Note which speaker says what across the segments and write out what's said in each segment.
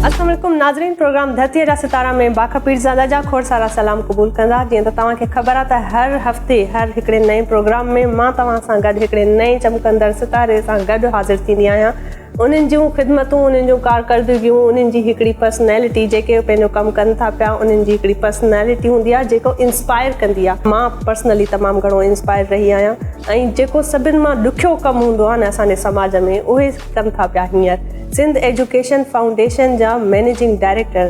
Speaker 1: السلام عليڪم ناظرين پروگرام ڌرتيء جا ستارا ۾ باکا پيرزاده جا کوڙ سارا سلام قبول ڪندا. جيئن ته توهان کي خبر آهي ته هر هفتي هر هڪڙي نئين پروگرام ۾ مان توهان سان گڏ هڪڙي نئين چمڪندڙ ستاري سان گڏ حاضر ٿيندي آهيان. انهن جون خدمتون، انهن جون ڪارڪردگيون، انهن جي هڪڙي پرسنالٽي، جيڪي پنهنجو ڪم ڪن ٿا پيا انهن جي هڪڙي پرسنالٽي هوندي آهي جيڪو انسپائر ڪندي آهي. مان پرسنلي تمام گهڻو انسپائر رهي آهيان ۽ جيڪو سڀن مان ڏکيو ڪم هوندو آهي نه اسان جي سماج ۾ اهي ڪن ٿا پيا هينئر سنڌ ايجوڪيشن فائونڊيشن جا مئنيجنگ ڊائريڪٽر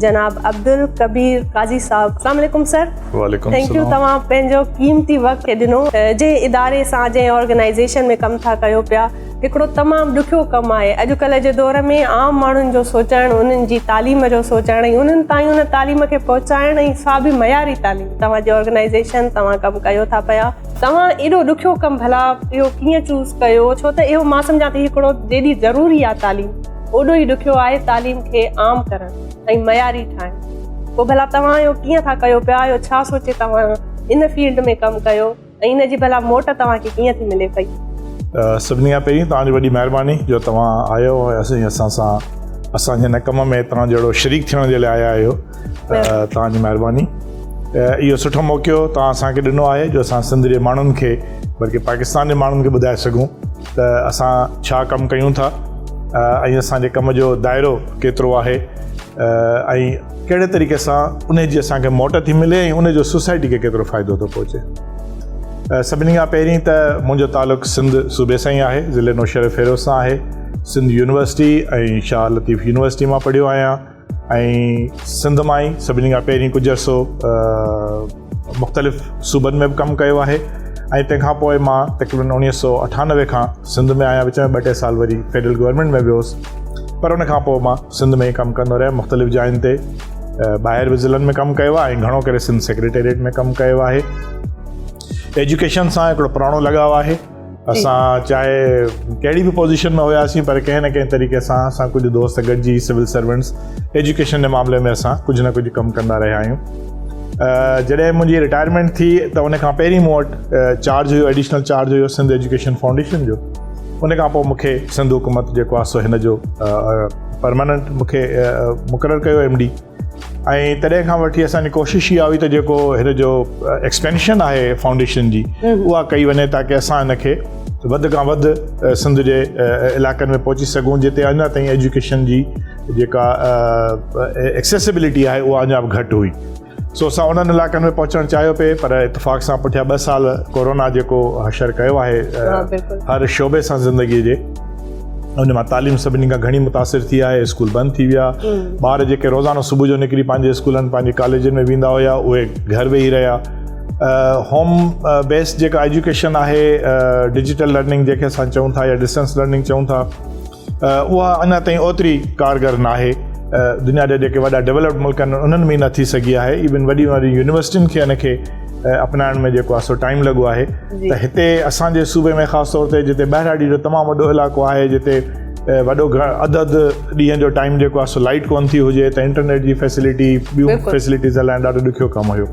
Speaker 1: جناب عبدالڪبير قاضي صاحب. السلام عليڪم سر.
Speaker 2: وعليڪم
Speaker 1: thank you
Speaker 2: السلام.
Speaker 1: توهان پنهنجو قيمتي وقت ڏنو. جنهن اداري سان جنهن آرگنائيزيشن ۾ ڪم ٿا ڪيو پيا هڪڙو تمام ڏکيو ڪم آهي. اڄڪلهه جي دور ۾ عام ماڻهن جو سوچڻ، انهن جي تعليم جو سوچڻ ۽ انهن تائين ان تعليم کي پهچائڻ ۽ سا به معياري تعليم. توهان جي آرگنائيزيشن، توهان ڪم ڪيو ٿا پيا. توهان ايڏو ڏکيو ڪم ڀلا اهو ڪيئن چوز ڪيو؟ ڇو ته اهو مان سمجهان ٿي هڪڙو جيڏي ضروري آهي تعليم اوڏو ئي ڏکيو آهي تعليم کي عام ڪرڻ ۽ معياري ٺاهڻ. پوء ڀلا توهان اهو ڪيئن ٿا ڪيو پيا؟ اهو ڇا سوچي توهان ان فيلڊ ۾ ڪم ڪيو؟ ۽ ان جي ڀلا موٽ توهان کي ڪيئن ٿي ملي پئي؟
Speaker 2: سڀني کان پهرين توهان جي وڏي مهرباني جو توهان آيو ۽ اسين اسان سان اسان جي هن ڪم ۾ توهان جهڙو شريڪ ٿيڻ جي لاء آيا آهيو توهان جي مهرباني اهو سٺو موقعو توهان اسان کي ڏنو آهي جو اسان سنڌ جي ماڻهن کي بلڪه پاڪستان جي ماڻهن کي ٻڌائي سگهون ته اسان ڇا ڪم ڪيون ٿا ۽ اسان جي ڪم جو دائرو ڪيترو آهي ۽ ڪهڙي طريقي سان ان جي اسان کي موٽ ٿي ملي ۽ ان جو سوسائٽي کي ڪيترو فائدو ٿو پهچي. سڀني کان پهرين ته منهنجو تعلق سنڌ صوبي سان ئي آهي، ضلعي نوشهرو فيروز سان آهي. سنڌ يونيورسٽي ۽ شاهه لطيف يونيورسٽي مان پڙهيو آهيان ۽ سنڌ مان ئي سڀني کان پهرين ڪجهه عرصو مختلف صوبن ۾ به ڪم ڪيو آهي ۽ تنهن کان پوء مان تقريبن 1998 کان سنڌ ۾ آهيان. وچ ۾ ٻه ٽي سال وري فيڊرل گورنمينٽ ۾ به هوس پر ان کان پوء مان سنڌ ۾ ئي ڪم ڪندو رهيم. مختلف جاين تي ٻاهر به ضلعن ۾ ڪم ڪيو آهي ۽ گهڻو ڪري سنڌ سيڪريٽريٽ ۾ ڪم ڪيو آهي. ايجوڪيشن سان هڪڙو پراڻو لڳاء آهي. اسان چاهي ڪهڙي به پوزيشن ۾ هياسين پر ڪنهن نه ڪنهن طريقي سان اسان ڪجهه دوست گڏجي سول سرونٽس ايجوڪيشن جي معاملي ۾ اسان ڪجهه نه ڪجهه ڪم ڪندا رهيا آهيون. جڏهن منهنجي رٽائرمينٽ ٿي ته ان کان پهرين مون وٽ چارج هيو، ايڊيشنل چارج هيو سنڌ ايجوڪيشن فائونڊيشن جو. ان کان پوء مون کي سنڌ حڪومت جيڪو آهي سو هن جو پرماننٽ مون کي مقرر ڪيو ايم ڊي ۽ تڏهن کان وٺي اسان جي ڪوشش اها هئي ته جيڪو هن جو ايڪسپينشن آهي فائونڊيشن جي اها ڪئي وڃي تاڪه اسان هن کي وڌ کان وڌ سنڌ جي علائقن ۾ پهچي سگهون جتي اڃا تائين ايجوڪيشن جي جيڪا ايڪسيسبلٽي آهي اها اڃا به گهٽ هئي. سو اسان انهن علائقن ۾ پهچڻ چاهيو پئي پر اتفاق سان پٺيان 2 سال ڪورونا جيڪو حشر ڪيو آهي هر شعبي سان زندگي جي ان مان تعليم سڀني کان گهڻي متاثر ٿي آهي. اسڪول بند ٿي ويا، ٻار جيڪي روزانو صبح جو نڪري پنهنجي اسڪولن پنهنجي ڪاليجن ۾ ويندا هيا اهي گهر ويهي رهيا. هوم بيس جيڪا ايجوڪيشن آهي ڊجيٽل لرننگ جنهن کي اسان چئون ٿا يا ڊسٽنس لرننگ چئون ٿا اها اڃا تائين اوتري ڪارگر ناهي. دنيا جا جيڪي وڏا ڊيولپڊ ملڪ آهن انهن ۾ نه ٿي سگهي آهي. ايون وڏيون وڏيون يونيورسٽين کي ان کي اپنائڻ ۾ جيڪو آهي سو ٽائيم لڳو آهي ته هتي اسان جي صوبي ۾ خاص طور تي جتي ٻهراڙي جو تمام وڏو علائقو آهي جتي وڏو اڌ اڌ ڏينهن جو ٽائيم جيڪو آهي سو لائيٽ ڪونه ٿي هجي ته انٽرنيٽ جي فيسلٽي ٻيون فيسلٽيز هلائڻ ڏاڍو ڏکيو ڪم هيو.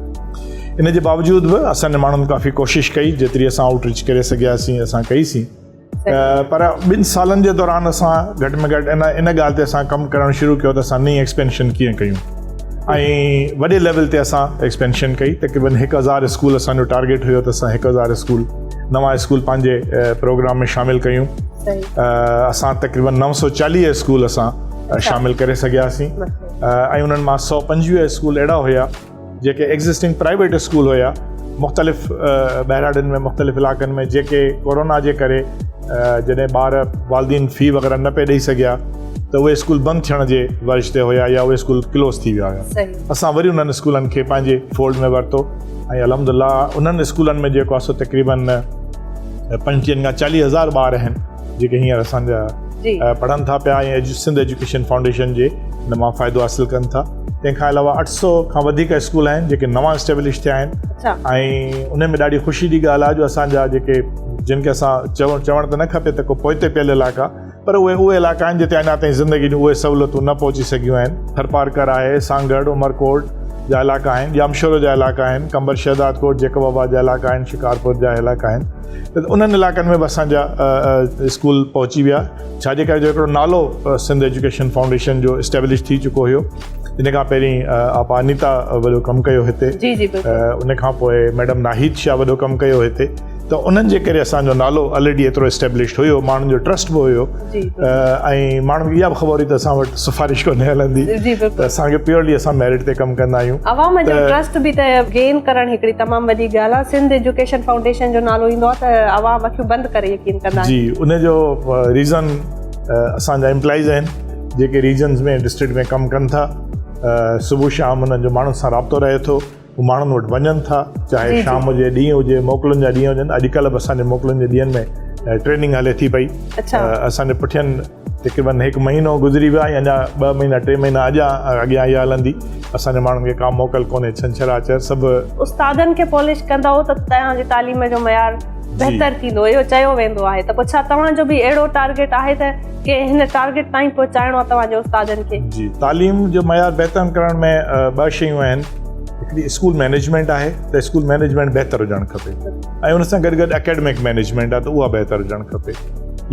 Speaker 2: ان جي باوجود به اسان جي ماڻهن ڪافي ڪوشش ڪئي جيتري اسان آئوٽ ريچ ڪري سگهياسين اسان ڪئيسين. پر 2 سالن جي دوران اسان گهٽ ۾ گهٽ ان ان ڳالهه تي اسان ڪم ڪرڻ شروع ڪيو ته اسان نئين ايڪسپينشن ڪيئن ڪيون ۽ وڏي ليول تي اسان ايڪسپينشن ڪئي. تقريبن 1000 اسڪول اسان جو ٽارگيٽ هيو ته اسان 1000 اسڪول نوان اسڪول پنهنجي پروگرام ۾ شامل ڪيون. اسان تقريبن 940 اسڪول اسان شامل ڪري سگهياسين ۽ انهن مان 125 اسڪول اهڙا هيا جيڪي ايگزسٽنگ پرائيويٽ اسڪول هيا مختلف ٻهراڙين ۾ مختلف علائقن ۾ جيڪي ڪورونا جي ڪري جڏهن ٻار والدين في وغيره نه پئي ڏئي سگهيا ته اهي اسڪول بند ٿيڻ جي ورج تي هيا يا اهي اسڪول ڪلوز ٿي ويا هيا. اسان وري انهن اسڪولن کي پنهنجي فولڊ ۾ ورتو ۽ الحمد لله انهن اسڪولن ۾ جيڪو آهي سو تقريبن 35 کان 40 هزار ٻار آهن جيڪي هينئر اسان جا پڙهن ٿا پيا ۽ سنڌ ايجوڪيشن فائونڊيشن جي ان مان فائدو حاصل ڪن ٿا. تنهن کان علاوه 800 کان وڌيڪ اسڪول آهن جيڪي نوان اسٽيبلش ٿيا آهن ۽ ان ۾ ڏاڍي خوشي جي ڳالهه آهي جو اسان جا جيڪي جن کي اسان چوڻ ته نه کپي ته ڪو پوئتي پيل علائقا پر اهي اهي علائقا آهن جتي اڃا تائين زندگي جون اهي سهولتون نه پهچي سگهيون آهن. ٿرپارڪر آهي، سانگهڙ، عمرڪوٽ، جا علائقا آهن، ڄامشورو جا علائقا آهن، قمبر شهدادڪوٽ، جيڪب آباد جا علائقا آهن، شڪارپور جا علائقا آهن ته انهن علائقن ۾ به اسان جا اسڪول پهچي ويا ڇا جي ڪري جو هڪڙو نالو سنڌ ايجوڪيشن فائونڊيشن جو اسٽيبلش ٿي چڪو هيو ان کان پهرين آپا انيتا وڏو ڪم ڪيو هتي ان کان پوء ميڊم ناهيد شاهه وڏو ڪم ڪيو هتي ته انهن جي ڪري اسان جو نالو الريڊي ايترو اسٽيبلشڊ هيو ماڻهن جو ٽرسٽ به هيو ۽ ماڻهن کي اها به خبر هئي ته اسان وٽ سفارش ڪونه هلندي ته اسان کي پيورلي اسان ميرٽ تي ڪم ڪندا آهيون. عوام جو
Speaker 1: ٽرسٽ به ته گين ڪرڻ هڪڙي تمام وڏي ڳالهه آهي. سنڌ ايجوڪيشن فائونڊيشن جو نالو ايندو آهي ته عوام اکيون بند ڪري يقين ڪندا آهن.
Speaker 2: جي ان جو ريزن اسان جا امپلائيز آهن جيڪي ريجنز ۾ ڊسٽرڪٽ ۾ ڪم ڪن ٿا صبح شام انهن جو ماڻهن سان رابطو رهي ٿو. هو ماڻهن وٽ وڃن ٿا چاهي شام هجي ڏينهن هجي موڪلن جا ڏينهن هجن اڄڪلهه به اسان جي موڪلن جي ڏينهن ۾ ٽريننگ هلي ٿي پئي اسان جي پٺين تقريبن هڪ مهينو گذري ويو ۽ اڃا ٻه مهينا ٽي مهينا اڄا اڳيان اها هلندي اسان جي ماڻهن کي ڪا موڪل ڪونهي ڇنڇر آچر سڀ
Speaker 1: استادن کي پالش ڪندؤ ته توهان جي تعليم جو معيار بهتر ٿيندو اهو چيو ويندو آهي ته پوء ڇا توهان جو به اهڙو ٽارگيٽ آهي ته ڪي هن ٽارگيٽ تائين پهچائڻو آهي توهان جي استادن کي؟
Speaker 2: جي تعليم جو معيار بهتر ڪرڻ ۾ ٻه شيون آهن هڪڙي اسڪول مئنيجمينٽ آهي ته اسڪول مئنيجمينٽ بهتر هجڻ کپي ۽ ان سان گڏ گڏ اڪيڊمڪ مئنيجمينٽ آهي ته اها بهتر هجڻ کپي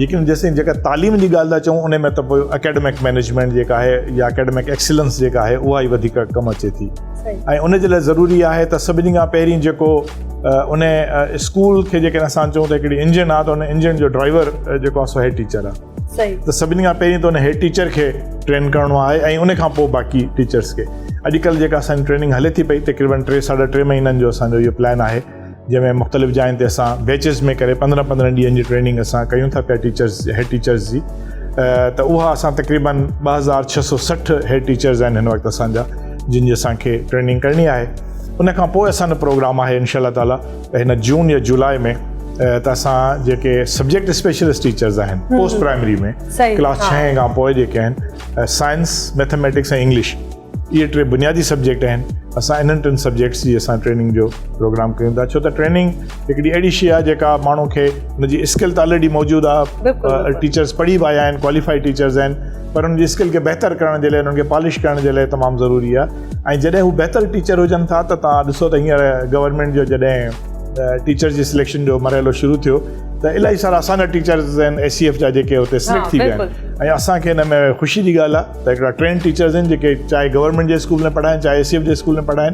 Speaker 2: يقين جيسين جيڪا تعليم جي ڳالهه ٿا چئون ان ۾ ته پوء اڪيڊمڪ مئنيجمينٽ جيڪا آهي يا اڪيڊمڪ ايڪسلنس جيڪا آهي اها ئي وڌيڪ ڪم اچي ٿي ۽ ان جي لاء ضروري آهي ته سڀني کان پهرين جيڪو ان اسڪول کي جيڪڏهن اسان چئون ته هڪڙي انجڻ آهي ته ان انجڻ جو ڊرائيور جيڪو آهي سو هيڊ ٽيچر آهي ته سڀني کان پهرين ته ان هيڊ ٽيچر کي ٽرين ڪرڻو آهي ۽ ان کان پوء باقي ٽيچرس کي اڄڪلهه جيڪا اسان جي ٽريننگ هلي ٿي پئي تقريبن ٽي ساڍا ٽي مهينن جو اسان جو اهو پلان آهي جنهن ۾ مختلف جاين تي اسان بيچز ۾ ڪري پندرهن پندرهن ڏينهن جي ٽريننگ اسان ڪيون ٿا پيا ٽيچرس هيڊ ٽيچرس جي ته اها اسان تقريبن 2660 هيڊ ٽيچرس آهن هن وقت اسان جا جن جي اسان کي ٽريننگ ڪرڻي آهي ان کان پوء اسان جو پروگرام آهي انشاء الله تعالي هن جون يا جولاء ۾ ته اسان جيڪي سبجيڪٽ اسپيشلسٽ ٽيچرز آهن پوسٽ پرائمري ۾ ڪلاس ڇهين کان پوء جيڪي آهن سائنس ميٿميٽڪس ۽ انگلش اهي ٽي بنيادي سبجيڪٽ آهن اسان انهن ٽن سبجيڪٽس جي اسان ٽريننگ جو پروگرام ڪيون ٿا ڇو ته ٽريننگ هڪڙي اهڙي شيء آهي جيڪا ماڻهو کي ان جي اسڪل ته آلريڊي موجود آهي ٽيچرز پڙهي به آيا آهن ڪواليفائيڊ ٽيچرز آهن پر ان جي اسڪل کي بهتر ڪرڻ جي لاء انهن کي پالش ڪرڻ جي لاء تمام ضروري آهي ۽ جڏهن هو بهتر ٽيچر هجن ٿا ته توهان ڏسو ته هينئر گورنمينٽ جو جڏهن ٽيچر جي سليڪشن جو مرحلو شروع ٿيو ته الاهي سارا اسان جا ٽيچرز آهن اي سي ايف جا جيڪي اتي سليڪٽ ٿي ويا آهن ۽ اسان کي هن ۾ خوشي جي ڳالهه آهي ته هڪڙا ٽرين ٽيچرز آهن جيڪي چاهي گورنمينٽ جي اسڪول ۾ پڙهائن چاهي اي سي ايف جي اسڪول ۾ پڙهائن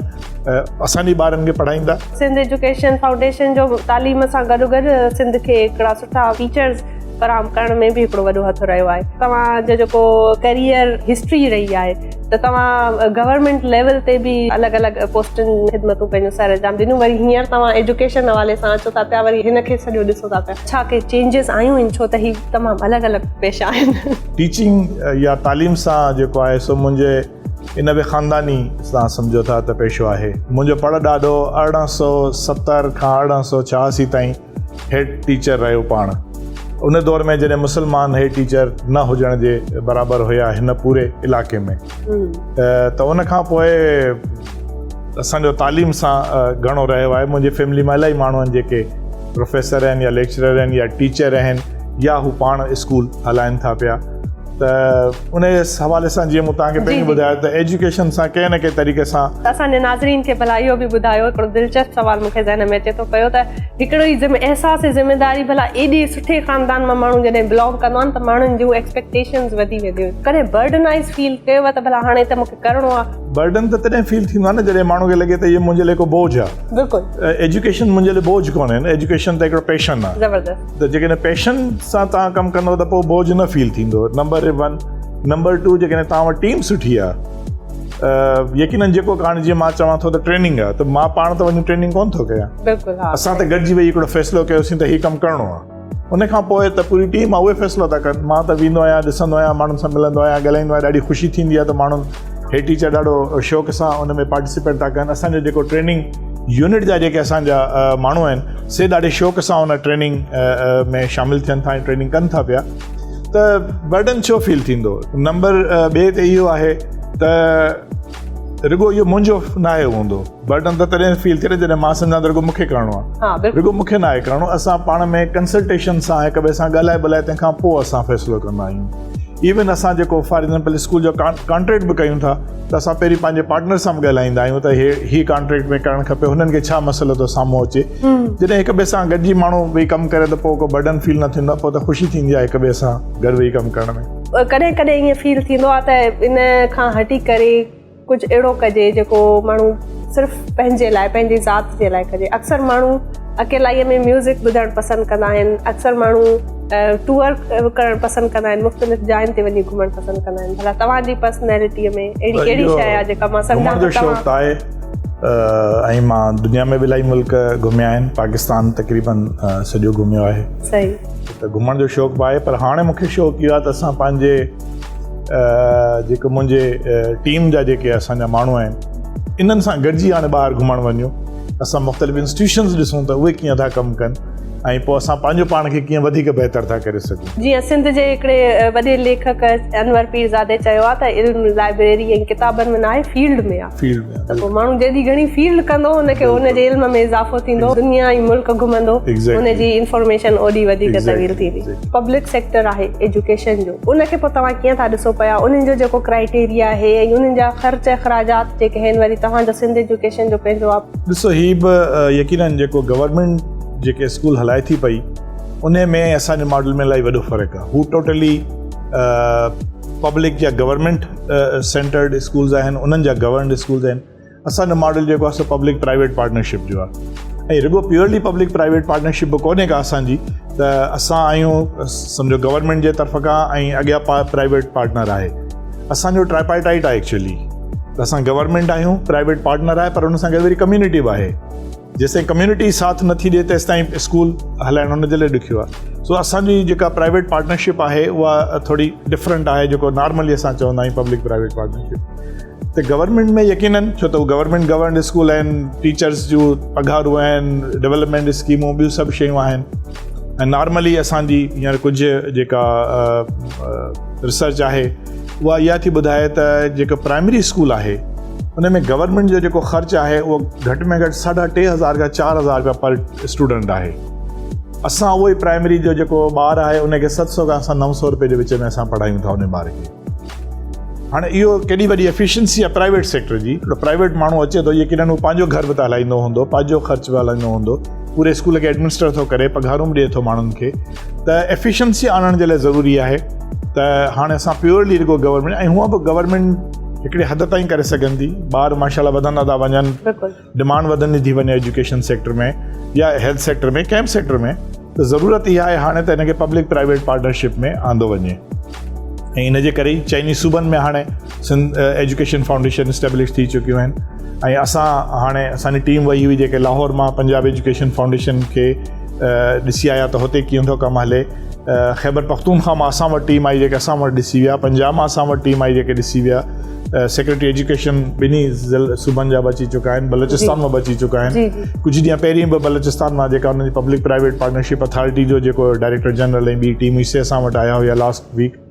Speaker 2: اسان جي ٻارن کي پڙهائيندا.
Speaker 1: سنڌ ايجوڪيشن فائونڊيشن جو تعليم سان گڏوگڏ سنڌ کي هڪڙا سٺا ٽيچرز فراهم ڪرڻ ۾ به هڪڙو وڏو هٿ رهيو آهي. توهان جو جيڪو ڪيريئر هسٽري رهي آهي ته توهان گورنمينٽ ليول تي به الڳ الڳ پوسٽن خدمتون پنهنجون سر انجام ڏنيون وري هينئر توهان ايجوڪيشن حوالي سان اچو ٿا پيا وري هن کي سڄو ڏسو ٿا پيا ڇا ڪي چينجز آيون آهن ڇو ته هي تمام الڳ الڳ پيشا آهن.
Speaker 2: ٽيچنگ يا تعليم سان جيڪو آهي سو منهنجي ان به خانداني توهان سمجهو ٿا ته پيشو آهي. منهنجو پڙ ڏاڏو 1870 کان 1886 تائين هيڊ ٽيچر رهيو پاڻ ان دور ۾ جڏهن مسلمان هيڊ ٽيچر نه هجڻ جي برابر هيا هن پوري علائقي ۾ ته ان کان پوء اسان جو تعليم سان گهڻو رهيو آهي منهنجي فيملي مان الاهي ماڻهو آهن جيڪي پروفيسر آهن يا ليڪچرر آهن يا ٽيچر آهن يا هو پاڻ اسڪول هلائن ٿا پيا ته ان حوالي سان جيئن مون توهان کي پهرين ٻڌايو ته ايجوڪيشن سان ڪنهن نه ڪنهن طريقي سان.
Speaker 1: اسان جي ناظرين کي ڀلا اهو به ٻڌايو هڪڙو دلچسپ سوال مون کي ذهن ۾ اچي ٿو پيو ته هڪڙو ئي ذمي احساس ذميداري ڀلا ايڏي سٺي خاندان مان ماڻهو جڏهن بلانگ ڪندو آهي ته ماڻهن جون ايڪسپيڪٽيشنز وڌي وينديون آهن ڪڏهن برڊنائز فيل ڪيو ته ڀلا هاڻي ته مون کي ڪرڻو آهي.
Speaker 2: برڊن ته تڏهن فيل ٿيندو آهي نه جڏهن ماڻهو کي لڳي ته اهو منهنجي لاء ڪو بوجهه آهي.
Speaker 1: بلڪل.
Speaker 2: ايجوڪيشن منهنجي لاء بوجهه ڪونهي نه ايجوڪيشن ته هڪڙو پيشن آهي.
Speaker 1: زبردست.
Speaker 2: ته جيڪڏهن پيشن سان توهان ڪم ڪندو ته پوء بوجهه نه فيل ٿيندو نمبر ون نمبر ٽو جيڪڏهن توهان وٽ ٽيم سٺي آهي يقينن جيڪو ڪارڻ جيئن مان چوان ٿو ته ٽريننگ آهي ته مان پاڻ ته وڃي ٽريننگ ڪونه ٿو ڪيان
Speaker 1: بلڪل ها
Speaker 2: اسان ته گڏجي ويهي هڪڙو فيصلو ڪيوسين ته هي ڪم ڪرڻو آهي ان کان پوء ته پوري ٽيم آهي اهي فيصلو ٿا ڪن مان ته ويندو آهيان ڏسندو آهيان ماڻهن سان ملندو آهيان ڳالهائيندو آهيان ڏاڍي خوشي ٿيندي آهي ته ماڻهن هي ٽيچر ڏاڍو شوق سان ان ۾ پارٽيسپيٽ ٿا ڪن اسان جو جيڪو ٽريننگ يونٽ جا جيڪي اسان جا ماڻهو آهن سي ڏاڍي شوق سان ان ٽريننگ ۾ شامل ٿين ٿا ۽ ٽريننگ ڪن ٿا پيا ته برڊن ڇو فيل ٿيندو نمبر ٻئي تي اهو آهي ته رڳو اهو منهنجو ناهي هوندو برڊن ته تڏهن فيل ٿئي جڏهن مان سمجهان ته رڳو مونکي ڪرڻو آهي رڳو مونکي ناهي ڪرڻو اسان پاڻ ۾ ڪنسلٽيشن سان هڪ ٻئي سان ڳالهائي ٻولائي تنهن کان پوء اسان فيصلو ڪندا آهيون. ايون اسان جيڪو فار ايگزامپل اسڪول جو ڪانٽريڪٽ به ڪيون ٿا ته اسان پهرين پنهنجي پارٽنر سان به ڳالهائيندا آهيون ته هي هي ڪانٽريڪٽ ۾ ڪرڻ کپي هنن کي ڇا مسئلو ٿو سامهون اچي. جڏهن هڪ ٻئي سان گڏجي ماڻهو ويهي ڪم ڪري ته پوء ڪو برڊن فيل نه ٿيندو آهي پوء ته خوشي ٿيندي آهي هڪ ٻئي سان گڏ ويهي ڪم ڪرڻ ۾.
Speaker 1: ڪڏهن ڪڏهن ائين فيل ٿيندو آهي ته ان کان هٽي ڪري ڪجهه اهڙو ڪجي جيڪو ماڻهو صرف پنهنجي لاء پنهنجي ذات جي لاء ڪجي. اڪثر ماڻهو اڪيلائيء ۾ ميوزڪ ٻڌڻ پسند ڪندا آهن، اڪثر ماڻهو ٽوئر ڪرڻ پسند ڪندا آهن، مختلف جاين تي وڃي گهمڻ پسند ڪندا آهن. ڀلا توهان جي پرسنالٽيء ۾ اهڙي ڪهڙي شيء آهي جيڪا مان سمجهان
Speaker 2: گهمڻ جو
Speaker 1: ته
Speaker 2: شوق ته آهي ۽ مان دنيا ۾ به الاهي ملڪ گهميا آهن، پاڪستان تقريبن سڄو گهميو آهي.
Speaker 1: صحيح.
Speaker 2: ته گهمڻ جو شوق به آهي پر هاڻي مون کي شوق اهو آهي ته اسان پنهنجي جيڪو منهنجي ٽيم جا جيڪي اسان جا ماڻهو آهن انهن سان گڏجي هاڻي ٻاهر گهمڻ وڃون، اسان مختلف انسٽيٽيوشنز ڏسون ته اهي ڪيئن ٿا ڪم ڪن ۽ پوء اسان پنهنجو پاڻ کي ڪيئن وڌيڪ بهتر ٿا ڪري سگهون.
Speaker 1: جيئن سنڌ جي هڪڙي وڏي ليکڪ انور پيرزادي چيو آهي ته علم لائبريري ۽ ڪتابن ۾ ناهي فيلڊ ۾ آهي.
Speaker 2: فيلڊ ۾
Speaker 1: ته پوء ماڻهو جيڏي گهڻي فيلڊ ڪندو ان کي ان جي علم ۾ اضافو ٿيندو، دنيا ۽ ملڪ گهمندو ان جي انفارميشن اوڏي وڌيڪ طويل ٿيندي. پبلڪ سيڪٽر آهي ايجوڪيشن جو ان کي پوء توهان ڪيئن ٿا ڏسو پيا انهن جو جيڪو ڪرائيٽيريا آهي ۽ انهن جا خرچ اخراجات جيڪي آهن وري توهان جو سنڌ ايجوڪيشن جو پنهنجو آهي.
Speaker 2: ڏسو هي به يقينن جيڪو گورنمينٽ جيڪي اسڪول هلائي ٿي پئي انهي ۾ ۽ اسان جي ماڊل ۾ الاهي وڏو فرق آهي هو ٽوٽلي پبلڪ يا گورنمينٽ سينٽرڊ اسڪولز آهن انهن جا گورنڊ اسڪولز آهن اسان جو ماڊل جيڪو آهي سو پبلڪ پرائيويٽ پارٽنرشپ جو آهي ۽ رڳو پيورلي پبلڪ پرائيويٽ پارٽنرشپ به ڪونهي ڪا اسان جي ته اسان آهيون سمجهو گورنمينٽ جي طرف کان ۽ اڳيان پرائيويٽ پارٽنر آهي اسان جو ٽرائپارٽائيٽ آهي ايڪچولي ته اسان گورنمينٽ آهيون پرائيويٽ پارٽنر آهي پر ان سان گڏ وري ڪميونٽي به آهي جيستائين ڪميونٽي ساٿ نٿي ڏي تيستائين اسڪول هلائڻ ان جي لاء ڏکيو آهي سو اسان جي جيڪا پرائيويٽ پارٽنرشپ آهي اها ٿوري ڊفرنٽ آهي جيڪو نارملي اسان چوندا آهيون پبلڪ پرائيويٽ پارٽنرشپ ته گورنمينٽ ۾ يقينن ڇو ته گورنمينٽ گورنڊ اسڪول آهن ٽيچرس جون پگهارون آهن ڊولپمينٽ اسڪيمون ٻيون سڀ شيون آهن ۽ نارملي اسان جي هينئر ڪجهه جيڪا ريسرچ آهي اها اها ٿي ٻڌائي ته جيڪو پرائمري اسڪول آهي ان ۾ گورنمينٽ جو جيڪو خرچ آهي اهو گهٽ ۾ گهٽ ساڍا 3000 کان 4000 رپيا پر اسٽوڊنٽ آهي. اسان اهو ئي پرائمري جو جيڪو ٻار آهي ان کي 700 کان اسان 900 رپئي جي وچ ۾ اسان پڙهايون ٿا ان ٻار کي. هاڻي اهو ڪيڏي وڏي ايفيشنسي آهي پرائيويٽ سيڪٽر جي. هڪڙو پرائيويٽ ماڻهو اچي ٿو يقينن هو پنهنجو گهر به ته هلائيندو هوندو، پنهنجو خرچ به هلائيندو هوندو، پوري اسڪول کي ايڊمنسٽر ٿو ڪري، پگهارون به ڏئي ٿو ماڻهن کي ته ايفيشنسي آڻڻ جي لاء ضروري آهي ته هاڻي اسان پيورلي رڳو گورنمينٽ ۽ هونء به گورنمينٽ هڪڙي حد تائين ڪري سگهن ٿي، ٻار ماشاء الله وڌندا ٿا وڃن، ڊمانڊ وڌندي ٿي وڃي ايجوڪيشن سيڪٽر ۾ يا هيلٿ سيڪٽر ۾ ڪنهن به سيڪٽر ۾ ته ضرورت اها آهي هاڻي ته ان کي پبلڪ پرائيويٽ پارٽنرشپ ۾ آندو وڃي ۽ ان جي ڪري ئي چئني صوبن ۾ هاڻي سنڌ ايجوڪيشن فائونڊيشن اسٽيبلش ٿي چڪيون آهن ۽ اسان هاڻي اسان جي ٽيم وئي هئي جيڪي لاهور مان پنجاب ايجوڪيشن فائونڊيشن کي ڏسي آيا ته هتي ڪيئن ٿو ڪم هلي. خيبر پختونخوا مان اسان وٽ ٽيم آئي جيڪي اسان وٽ ڏسي ويا، پنجاب مان اسان وٽ ٽيم آئي جيڪي ڏسي ويا، سيڪريٽري ايجوڪيشن ٻنهي صوبن جا به اچي چڪا آهن، بلوچستان مان به اچي چڪا آهن، ڪجهه ڏينهن پهرين به بلوچستان مان جيڪا انهن جي پبلڪ پرائيويٽ پارٽنرشپ اٿارٽي جو جيڪو ڊائريڪٽر جنرل ۽ ٻي ٽيم هئي سي اسان وٽ آيا هيا لاسٽ ويڪ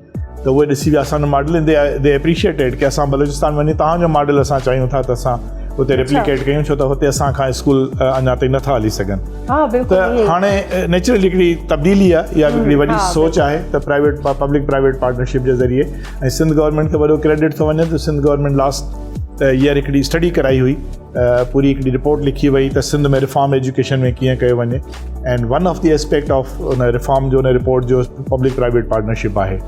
Speaker 2: ته اهي ڏسي ويا اسان جو ماڊل ۽ the appreciated ڪي اسان بلوچستان وڃي توهان جو ماڊل اسان چاهيون ٿا ته اسان اتي ريپليڪيٽ ڪيون ڇو ته هتي اسان کان اسڪول اڃا تائين نٿا هلي سگهن ته هاڻي نيچرل هڪڙي تبديلي آهي اها به هڪڙي وڏي سوچ آهي ته پرائيويٽ پبلڪ پرائيويٽ پارٽنرشپ جي ذريعي ۽ سنڌ گورنمينٽ کي وڏو ڪريڊٽ ٿو وڃي ته سنڌ گورنمينٽ لاسٽ ايئر هڪڙي اسٽڊي ڪرائي هئي پوري هڪڙي رپورٽ لکي وئي ته سنڌ ۾ ريفارم ايجوڪيشن ۾ ڪيئن ڪيو وڃي and one of the aspect of in reform جو ان رپورٽ جو پبلڪ پرائيويٽ پارٽنرشپ آهي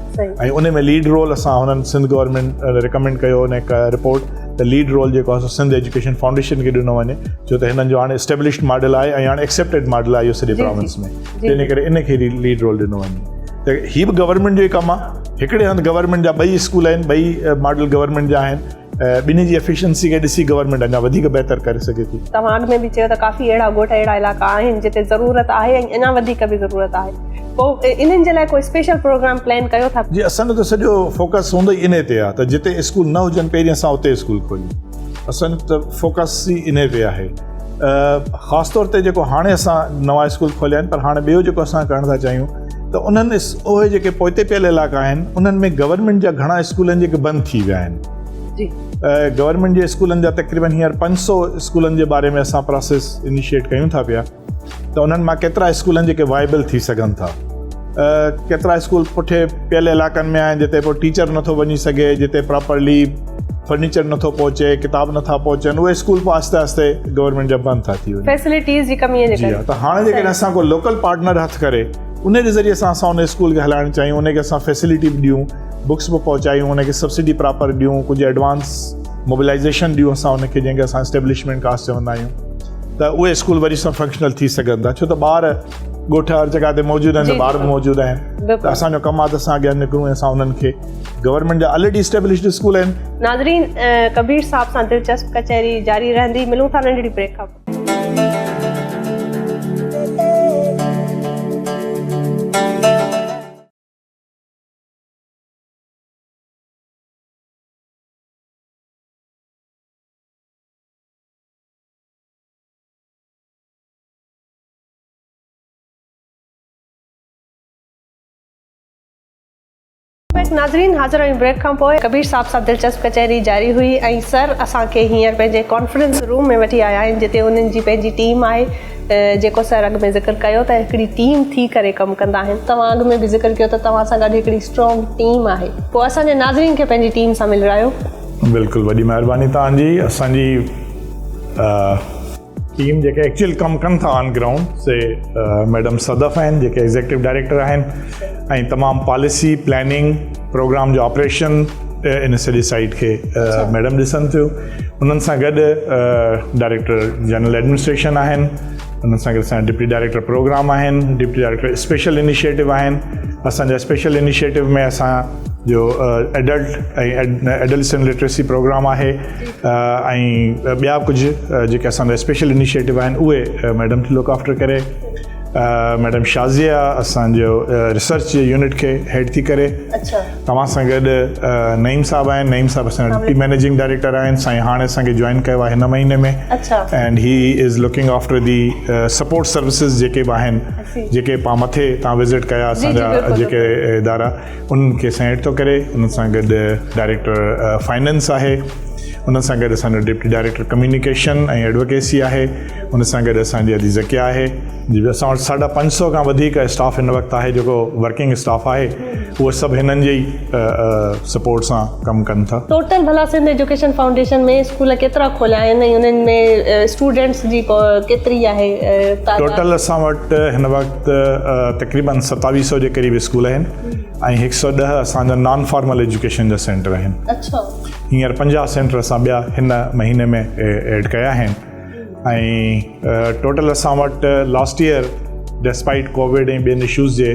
Speaker 2: ۽ ان ۾ ليڊ رول اسان هنن سنڌ گورنمينٽ ريڪمينڊ ڪيو ان رپورٽ ته ليڊ رول جيڪو آهي سو سنڌ ايجوڪيشن فائونڊيشن کي ڏنو وڃي ڇو ته هنن جو هاڻي اسٽيبلشڊ ماڊل آهي ۽ هاڻي ايڪسيپٽيڊ ماڊل آهي اهو سڄي پراونس ۾ تنهن ڪري ان کي ليڊ رول ڏنو وڃي ته هي به گورنمينٽ جو ئي ڪم آهي هڪڙي هنڌ گورنمينٽ جا ٻئي اسڪول آهن ٻئي ماڊل گورنمينٽ جا آهن ٻنهي جي ايفيشنسي کي ڏسي گورنمينٽ اڃا وڌيڪ بهتر ڪري سگهي ٿي.
Speaker 1: توهان اڳ ۾ به چيو ته ڪافي اهڙا ڳوٺ اهڙا علائقا آهن جتي ضرورت آهي ۽ اڃا وڌيڪ به ضرورت آهي پوء انهن جي لاء ڪو اسپيشل پروگرام پلان ڪيو ٿا؟
Speaker 2: جي اسان جو ته سڄو فوڪس هوندو ئي انهي تي آهي ته جتي اسڪول نه هجن پهرين اسان اتي اسڪول کوليون اسان جو ته فوڪس ئي انهي تي آهي خاص طور تي جيڪو هاڻي اسان نوان اسڪول کوليا آهن پر هاڻي ٻيو جيڪو اسان ڪرڻ ٿا چاهيون ته انهن اهي جيڪي پوئتي پيل علائقا آهن انهن ۾ گورنمينٽ جا گهڻا اسڪول آهن جيڪي بند ٿي ويا آهن گورنمينٽ جي اسڪولن جا تقريبن هينئر 500 اسڪولن جي باري ۾ اسان پراسيس انيشيٽ ڪيون ٿا پيا ته انهن مان ڪيترا اسڪول آهن جيڪي وائبل ٿي سگهن ٿا ڪيترا اسڪول پٺي پيل علائقن ۾ آهن جتي پوء ٽيچر نٿو وڃي سگهي جتي پراپرلي فرنيچر نٿو پهچي ڪتاب نٿا پهچن اهي اسڪول پوء آهستي آهستي گورنمينٽ جا بند ٿا ٿي وڃن
Speaker 1: فيسلٽيز جي ڪمي جي
Speaker 2: ڪري. جي ها ته هاڻي جيڪڏهن اسان ڪو لوڪل پارٽنر هٿ ڪري ان جي ذريعي سان اسان ان اسڪول کي هلائڻ چاهيون ان کي اسان فيسلٽي به ڏيون بڪس به پهچايون ان کي سبسڊي پراپر ڏيون ڪجهه ايڊوانس موبلائزيشن ڏيون اسان ان کي جنهن کي اسان اسٽيبلشمينٽ ڪاسٽ چوندا آهيون ته اهي اسڪول وري سان فنڪشنل ٿي سگهن ٿا ڇو ته ٻار ڳوٺ هر جڳهه تي موجود آهن ته ٻار به موجود آهن ته اسان جو ڪم آهي ته اسان اڳيان نڪرون ۽ اسان انهن کي گورنمينٽ جا آلريڊي اسٽيبلشڊ اسڪول آهن.
Speaker 1: ناظرين ڪبير صاحب سان دلچسپ ڪچهري جاري رهندي ملون ٿا ننڍڙي بريڪ کان پوء. ناظرين حاضر آهيون بريڪ کان پوء ڪبير صاحب سان دلچسپ ڪچهري جاري هئي ۽ سر اسان کي هينئر پنهنجي ڪانفرنس روم ۾ وٺي آيا آهن جتي انهن جي پنهنجي ٽيم آهي جيڪو سر اڳ ۾ ذڪر ڪيو ته هڪڙي ٽيم ٿي ڪري ڪم ڪندا آهن توهان اڳ ۾ به ذڪر ڪيو ته توهان سان گڏ هڪڙي اسٽرانگ ٽيم آهي پوء اسان جي ناظرين کي پنهنجي ٽيم سان ملرايو.
Speaker 2: بلڪل وڏي مهرباني توهان جي اسان جي ٽيم جيڪي ايڪچوئل ڪم ڪن ٿا on ground C madam Sadaf آهن جيڪي ايگزيڪٽو ڊائريڪٽر آهن ۽ تمام پاليسي پلاننگ پروگرام جو آپريشن ان سڄي سائيٽ کي ميڊم ڏسن ٿيون انهن سان گڏ ڊائريڪٽر جنرل ايڊمنسٽريشن آهن انهن سان گڏ اسان ڊپٽي ڊائريڪٽر پروگرام آهن ڊپٽي ڊائريڪٽر اسپيشل انيشيٽو آهن اسان جا اسپيشل انيشيٽو ۾ اسان جو ايڊلٽ ۽ ايڊلسنٽ لٽريسي پروگرام آهي ۽ ٻيا ڪجهه جيڪي اسان جا اسپيشل انيشيٽو آهن اهي ميڊم ٿي لوڪ آفٽر ڪري ميڊم شازيه اسان جو ريسرچ جي يونٽ کي هيڊ ٿي ڪري توهان سان گڏ نعيم صاحب آهن نعيم صاحب اسان جا ڊپٽي مئنيجنگ ڊائريڪٽر آهن سائين هاڻي اسان کي جوائن ڪيو آهي هن مهيني ۾ and he is looking after the support services جيڪي به آهن جيڪي پان مٿي تان وزٽ ڪيا اسان جا جيڪي ادارا انهن کي سائين هيڊ ٿو ڪري ان سان گڏ ڊائريڪٽر فائننس آهي ان سان گڏ اسان جو ڊپٽي ڊائريڪٽر ڪميونيڪيشن ۽ ايڊووڪيسي آهي ان سان گڏ اسان جي ادي ذڪيا آهي جي اسان وٽ 550 کان وڌيڪ اسٽاف هن وقت آهي جيڪو ورڪنگ اسٽاف آهي اهو سڀ هنن جي ئي سپورٽ سان ڪم ڪن ٿا.
Speaker 1: ٽوٽل ڀلا سنڌ ايجوڪيشن فائونڊيشن ۾ اسڪول ڪيترا کوليا آهن ۽ انهن ۾ اسٽوڊنٽس جي ڪيتري آهي تعداد؟
Speaker 2: ٽوٽل اسان وٽ هن وقت تقريبن 2700 جي قريب اسڪول آهن ۽ 110 اسان جا نان فارمل ايجوڪيشن جا سينٽر آهن. هينئر 50 سينٽر اسان ٻيا هن مهيني ۾ ايڊ ڪيا آهن ۽ ٽوٽل اسان وٽ لاسٽ ايئر ڊسپائيٽ ڪووڊ ۽ ٻين اشوز جي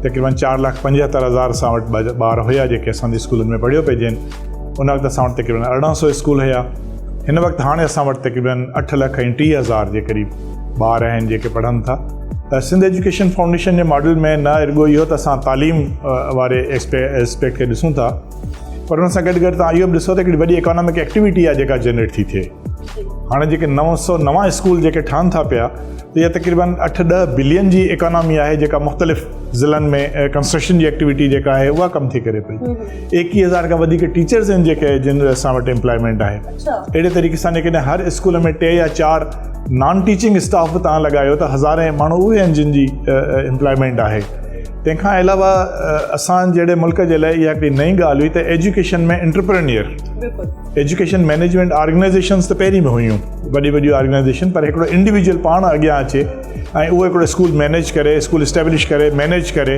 Speaker 2: تقريبن 4,75,000 اسان وٽ ٻار هيا جيڪي اسان جي اسڪولن ۾ پڙهيو پئي جن ان وقت اسان وٽ تقريبن 1800 اسڪول هيا هن وقت هاڻي اسان وٽ تقريبن 8 لک ۽ 30 هزار جي قريب ٻار آهن جيڪي پڙهن ٿا ته سنڌ ايجوڪيشن فائونڊيشن جي ماڊل ۾ نه رڳو اهو ته اسان تعليم واري اسپيڪٽ کي ڏسون ٿا پر ان سان گڏ گڏ توهان اهو به ڏسو ته هڪڙي وڏي اڪانامڪ ايڪٽيوٽي آهي جيڪا جنريٽ ٿي ٿئي هاڻي جيڪي 900 نوان اسڪول جيڪي ٺهن ٿا پيا ته اها تقريبن 8 10 بلين جي اڪانامي آهي جيڪا مختلف ضلعن ۾ ڪنسٽرڪشن جي ايڪٽيوٽي جيڪا آهي اها ڪم ٿي ڪري پئي 21,000 کان وڌيڪ ٽيچرز آهن جيڪي جن جو اسان وٽ امپلائمينٽ آهي اهڙي طريقي سان جيڪڏهن هر اسڪول ۾ 3 يا 4 نان ٽيچنگ اسٽاف به توهان لڳايو ته هزارين ماڻهو اهي آهن جن جي امپلائمينٽ آهي تنهن کان علاوه اسان جهڙي ملڪ جي لاء اها هڪڙي نئين ڳالهه هئي ته education ۾ entrepreneur education management organisations ته پهرين به هيون وڏي وڏيون آرگنائيزيشن پر هڪڙو انڊيويجوئل پاڻ اڳيان اچي ۽ اهو هڪڙو اسڪول مينيج ڪري اسڪول اسٽيبلش ڪري مينيج ڪري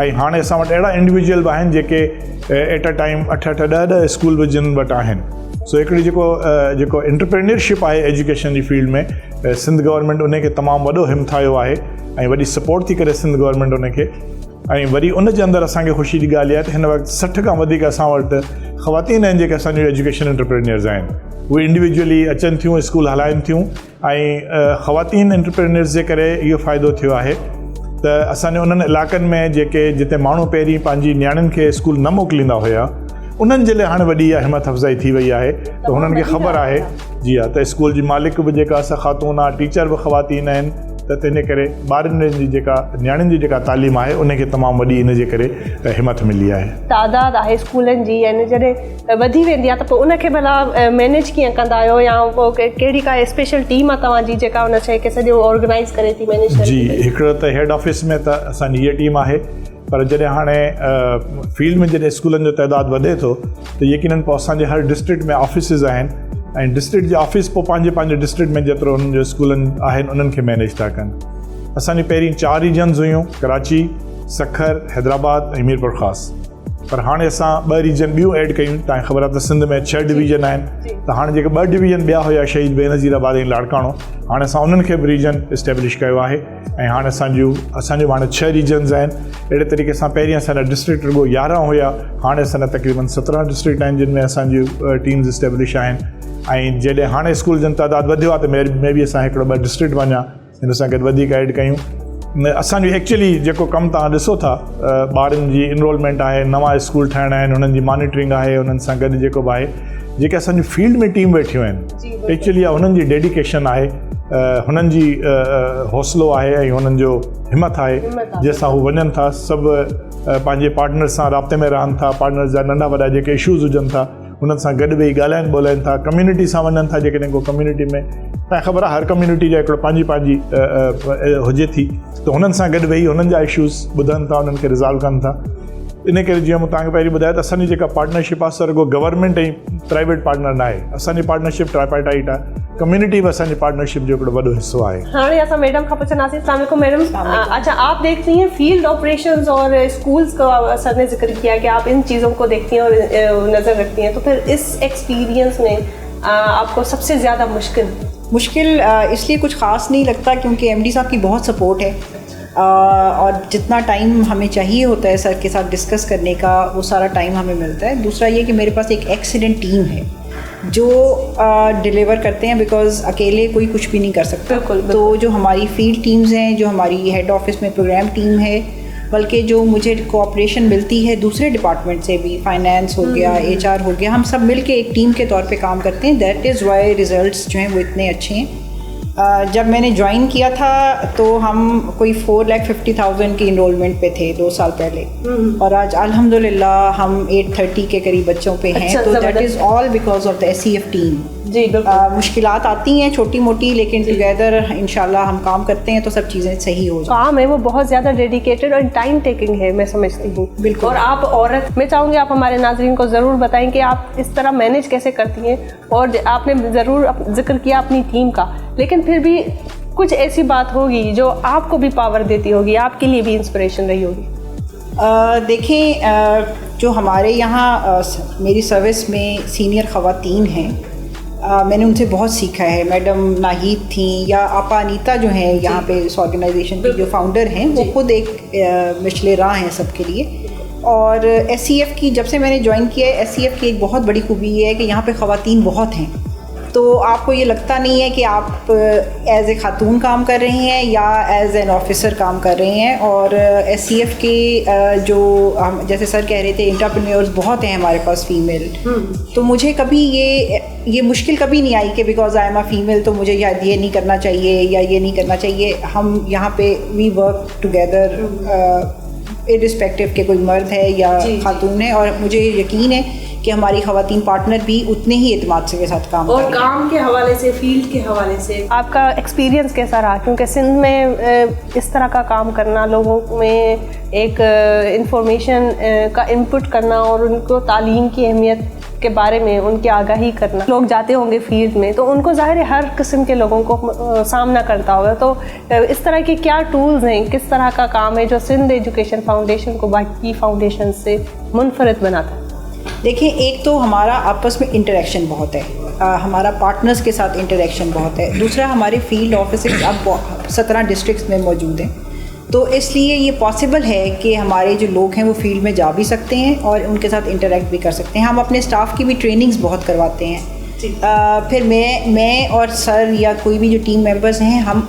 Speaker 2: ۽ هاڻي اسان وٽ اهڙا انڊيويجوئل به آهن جيڪي ايٽ ا ٽائيم اٺ اٺ ڏهه ڏهه اسڪول به جن وٽ آهن سو هڪڙي جيڪو جيڪو انٽرپرينيئرشپ آهي ايجوڪيشن جي فيلڊ ۾ سنڌ گورنمينٽ ان کي تمام وڏو همٿايو آهي ۽ وڏي سپورٽ ٿي ڪري سنڌ گورنمينٽ ان کي ۽ وري ان جي اندر اسان کي خوشي جي ڳالهه اها آهي ته هن وقت 60 کان وڌيڪ اسان وٽ خواتين آهن جيڪي اسان جون ايجوڪيشن انٽرپرينيئرز آهن اهي انڊيويجولي اچن ٿيون اسڪول هلائن ٿيون ۽ خواتين انٽرپرينيئرز جي ڪري اهو فائدو ٿيو آهي ته اسان جي انهن علائقن ۾ جيڪي جتي ماڻهو پهرين پنهنجي نياڻين کي اسڪول نه موڪليندا هيا انهن جي لاء هاڻي وڏي اها همت افزائي ٿي وئي آهي ته هنن کي خبر آهي جي ها ته اسڪول جي مالڪ به جيڪا سا خاتون آهي ٽيچر به خواتين آهن ته تنهن جي ڪري ٻارن جي جيڪا نياڻين جي جيڪا تعليم آهي ان کي تمام وڏي ان جي ڪري همٿ ملي آهي.
Speaker 1: تعداد آهي اسڪولن جي يعني جڏهن وڌي ويندي آهي ته پوء ان کي ڀلا مينيج ڪيئن ڪندا آهيو يا پوء ڪهڙي ڪا اسپيشل ٽيم آهي توهان جي جيڪا ان شيء کي سڄو آرگنائيز ڪري ٿي مينيج ڪري
Speaker 2: جي هڪڙو ته هيڊ آفيس ۾ ته اسان جي هيء ٽيم آهي. پر جڏهن هاڻي فيلڊ ۾ جڏهن اسڪولن جو تعداد وڌي ٿو ته يقينن پوء اسان جي هر ڊسٽرڪٽ ۾ آفيسز آهن ۽ ڊسٽرڪٽ جي آفيس پوء پنهنجي پنهنجي ڊسٽرڪٽ ۾ جيترو انهن جو اسڪولن آهن انهن کي مينيج ٿا ڪن. اسان جي پهرين چار ريجنز هيون ڪراچي، سکر، حيدرآباد ۽ ميرپورخاص پر هاڻي اسان ٻه ريجن ٻيون ايڊ ڪيون. توهان کي خبر آهي ته سنڌ ۾ ڇهه ڊويزن آهن ته هاڻي جيڪي ٻه ڊويزن ٻيا هيا شهيد بينظير آباد ۽ لاڙڪاڻو هاڻي اسان انهن کي به ريجن اسٽيبلش ڪيو آهي. ۽ هاڻ اسان جون اسان جون به هاڻي ڇهه ريجنز آهن اهڙي طريقي سان پهرين اسان جا ڊسٽرڪٽ رڳو 11 هيا هاڻي اسان جا تقريبن 17 ڊسٽرڪٽ آهن جن ۾ اسان جون ٽيمز اسٽيبلش آهن ۽ جڏهن هاڻي اسڪول جن تعداد وڌيو آهي ته مي بي اسان هڪڙو ٻه ڊسٽرڪٽ به اڃا هن سان گڏ وڌيڪ ايڊ ڪيون. اسان جو ايڪچولي جيڪو ڪم توهان ڏسو ٿا ٻارن جي انرولمينٽ آهي نوان اسڪول ٺاهڻا آهن انهن جي مانيٽرنگ آهي انهن سان گڏ جيڪو به آهي جيڪي اسان جون فيلڊ ۾ ٽيم ويٺيون آهن ايڪچولي اها هنن جي ڊيڊيڪيشن آهي هنن جي حوصلو آهي ۽ هنن جو همت آهي جنهن سان هو وڃن ٿا سڀ پنهنجي پارٽنر سان رابطي ۾ رهن ٿا پارٽنر جا ننڍا وڏا جيڪي اشوز هجن ٿا هنن سان گڏ ويهي ڳالهائن ٻولهائن ٿا ڪميونٽي سان وڃن ٿا جيڪڏهن ڪو ڪميونٽي ۾ تنهن خبر آهي هر ڪميونٽي جا هڪڙو پنهنجي پنهنجي هجي ٿي ته هنن سان گڏ ويهي هنن جا اشوز ٻڌن ٿا انهن کي ريزالو ڪن ٿا. ان ڪري جيئن مون توهان کي پهرين ٻڌايو ته اسان جي جيڪا پارٽنرشپ آهي سا رڳو گورنمينٽ ۽ پرائيويٽ پارٽنر نه آهي اسان جي پارٽنرشپ ٽرائپارٽائيٽ آهي ڪميونٽي به اسان جي پارٽنرشپ جو هڪڙو وڏو حصو آهي.
Speaker 1: هاڻي اسان ميڊم کان پڇنداسين. السلام عليڪم ميڊم اچھا آپ ديکتي هين فيلڊ آپريشنز اور اسڪولز کا سر ني ذڪر ڪيا ڪي آپ ان چيزون کو ديکتي هين اور نظر رکتي هين تو پھر اس ايڪسپيرينس ۾ آپ کو سب سي زياده مشڪل.
Speaker 3: مشڪل اس لئي ڪجھ خاص نهين لگتا ڪيونڪه ايم ڊي صاحب ڪي بهت سپورٽ هي. اور جتنا ٽائيم همين چاهيي هوتا هي سر ڪي ساٿ ڊسڪس ڪرني ڪا وو سارا ٽائيم همين ملتا هي دوسرا يه ڪي ميري پاس ايڪ ايڪسيلنٽ ٽيم هي جو ڊليور ڪرتي هين because اڪيلي ڪوئي ڪجھ ڀي نهين ڪر سڪتا تو جو هماري فيلڊ ٽيمز هين جو هماري هيڊ آفيس ۾ پروگرام ٽيم هي بلڪه جو مجھي ڪوآپريشن ملتي هي دوسري ڊپارٽمينٽ سي ڀي فائنانس هو گيا ايڇ آر هو گيا هم سب مل ڪي ايڪ ٽيم ڪي طور پي ڪام ڪرتي هين that is why results جو هين وو اتني اڇي هين. جب مين ني جوائن ڪيا ٿا تو هم ڪوئي فور ليک ففٽي ٿائوزنڊ ڪي انرولمينٽ پي ٿي دو سال پهلي اور آج الحمد لله هم ايٽ ٿرٽي ڪي قريب بچون پي هين تو that is all because of the S E F team.
Speaker 1: جي بلڪل.
Speaker 3: مشڪلات آتي هين ڇوٽي موٽي ليڪن ٽوگيدر انشاء الله هم ڪام ڪرتي هين تو سب چيزين صحيح هو جاتي.
Speaker 1: ڪام هي وو بهت زياده ڊيڊيڪيٽيڊ اور ٽائيم ٽيڪنگ هي مين سمجهتي هون.
Speaker 3: بلڪل.
Speaker 1: اور آپ عورت مين چاهونگي آپ هماري ناظرين ڪو ضرور بتائين ڪي آپ اس طرح مينيج ڪيسي ڪرتي هين. اور آپ ني ضرور ذڪر ڪيا اپني ٽيم کا ليڪن پھر بھي ڪجھ ايسي بات ھوگي جو آپ کو بھي پاور ديتي ھوگي آپ ڪي ليي بھي انسپريشن رھي ھوگي.
Speaker 3: ديکين جو ھماري يھان ميري سروس مين سينئر خواتين ھين مين ني ان سي بھت سيکا ھي ميڊم ناھيد تھين يا آپا انيتا جو ھين يھان پي اس آرگنائيزيشن ڪي جو فائونڊر ھين وو خود ايڪ مشعل راھ ھين سب ڪي ليي اور ايس سي ايف ڪي جب سي مين ني جوائن ڪيا هي ايس سي ايف ڪي ايڪ بهت بڙي خوبي يي هي ڪي يهان پي خواتين بهت هين تو آپ ڪو يي لگتا نهين هي ڪي آپ ايز اي خاتون ڪام ڪر رهي هين يا ايز اين آفيسر ڪام ڪر رهي هين اور ايس سي ايف ڪي جو جيسي سر ڪهه رهي ٿي انٽرپرينيورز بهت هين هماري پاس فيميل تو مجهي ڪڀي يي يي مشڪل ڪڀي نهين آئي ڪي because I M a female تو مجهي شايد يي نهين ڪرنا چاهيي يا يي نهين ڪرنا چاهيي هم يهان پي وي ورڪ ٽوگيدر ارسپيڪٽو ڪي ڪوئي مرد هي يا خاتون هي اور مجهي يقين هي ڪي هماري خواتين پارٽنر بهي اتني هي اعتماد سي ساٿ ڪام
Speaker 1: اور ڪام ڪي حوالي سي فيلڊ ڪي حوالي سي آپ ڪا ايڪسپيرينس ڪيسا رها ڪيونڪه سنڌ ۾ اس طرح ڪا ڪام ڪرنا لوگون ۾ ايڪ انفارميشن ڪا انپٽ ڪرنا اور ان ڪو تعليم ڪي اهميت ڪي باري ۾ ان ڪي آگاهي ڪرنا لوگ جاتي هونگي فيلڊ ۾ تو ان ڪو ظاهر هي هر قسم ڪي لوگون ڪو سامنا ڪرتا هوگا تو اس طرح ڪي ڪيا ٽولز هين ڪس طرح ڪا ڪام هي جو سنڌ ايجوڪيشن فائونڊيشن ڪو باقي فائونڊيشن سي منفرد بناتا هي.
Speaker 3: ديکين ايڪ تو همارا آپس ۾ انٽريڪشن بهت هي همارا پارٽنرز ڪي ساٿ انٽريڪشن بهت هي دوسرا هماري فيلڊ آفيسز اب 17 ڊسٽرڪٽس ۾ موجود هين تو اس ليي يي پاسيبل هي ڪي هماري جو لوگ هين وو فيلڊ ۾ جا ڀي سڪتي هين اور ان ڪي ساٿ انٽريڪٽ ڀي ڪر سڪتي هين هم اپني اسٽاف ڪي ڀي ٽريننگز بهت ڪرواتي هين پھر مين مين اور سر يا ڪوئي ڀي جو ٽيم ميمبرز هين هم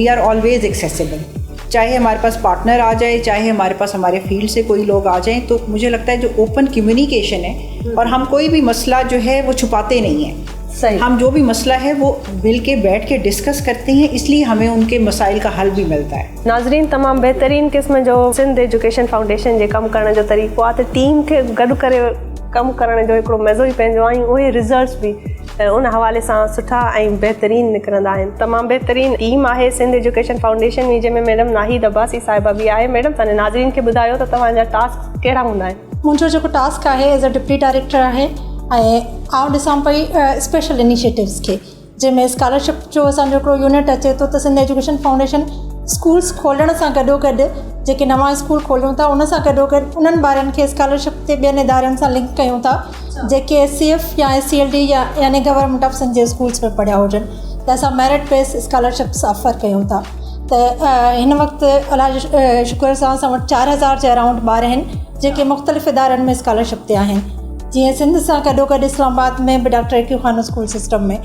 Speaker 3: وي آر آلويز ايڪسيسبل چاهي هماري پاس پارٽنر آ جائي چاهي هماري پاس هماري فيلڊ سي ڪوئي لوگ آ جائين تو مجهي لگتا هي جو اوپن ڪميونيڪيشن هي اور هم ڪوئي ڀي مسئلا جو هي وو ڇپاتي نهين هين
Speaker 1: صحيح
Speaker 3: هم جو ڀي مسئلا هي وو مل ڪي بيٺ ڪي ڊسڪس ڪرتي هين اس ليي همين ان ڪي مسائل ڪا حل ڀي ملتا هي.
Speaker 1: ناظرين تمام بهترين قسم جو سنڌ ايجوڪيشن فائونڊيشن جي ڪم ڪرڻ جو طريقو آهي ته ٽيم کي گڏ ڪري ڪم ڪرڻ جو هڪڙو مزو ئي پنهنجو آهي ۽ اهي رزلٽس به ان حوالي سان سٺا ۽ بهترين نڪرندا آهن. تمام بهترين ٽيم آهي سنڌ ايجوڪيشن فائونڊيشن ۾ جنهن ۾ ميڊم ناهيد عباسي صاحبه به آهي. ميڊم اسان جي ناظرين کي ٻڌايو ته توهان جا ٽاسڪ ڪهڙا هوندا آهن؟
Speaker 4: منهنجو جيڪو ٽاسڪ آهي ايز ا ڊپٽي ڊائريڪٽر آهي ۽ آئون ڏسان پئي اسپيشل انيشيٽوز کي جنهن ۾ اسڪالرشپ جو اسان جو هڪڙو يونٽ اچي ٿو ته سنڌ ايجوڪيشن فائونڊيشن اسڪولس کولڻ سان گڏو گڏ جيڪي نوان اسڪول کوليون ٿا ان سان گڏو گڏ انهن ٻارن کي اسڪالرشپ تي ٻين ادارن سان لنڪ ڪيون ٿا جيڪي ايس سي ايف يا ايس سي ايل ڊي يا يعني گورنمينٽ آف سنڌ جي اسڪولس ۾ پڙهيا هجن ته اسان ميرٽ بيس اسڪالرشپس آفر ڪيون ٿا ته هن وقت الله جي شڪر سان اسان وٽ 4000 جي اراؤنڊ ٻار آهن جيڪي مختلف ادارن ۾ اسڪالرشپ تي آهن جيئن سنڌ سان گڏو گڏ اسلام آباد ۾ به doctor A Q Khan school system ۾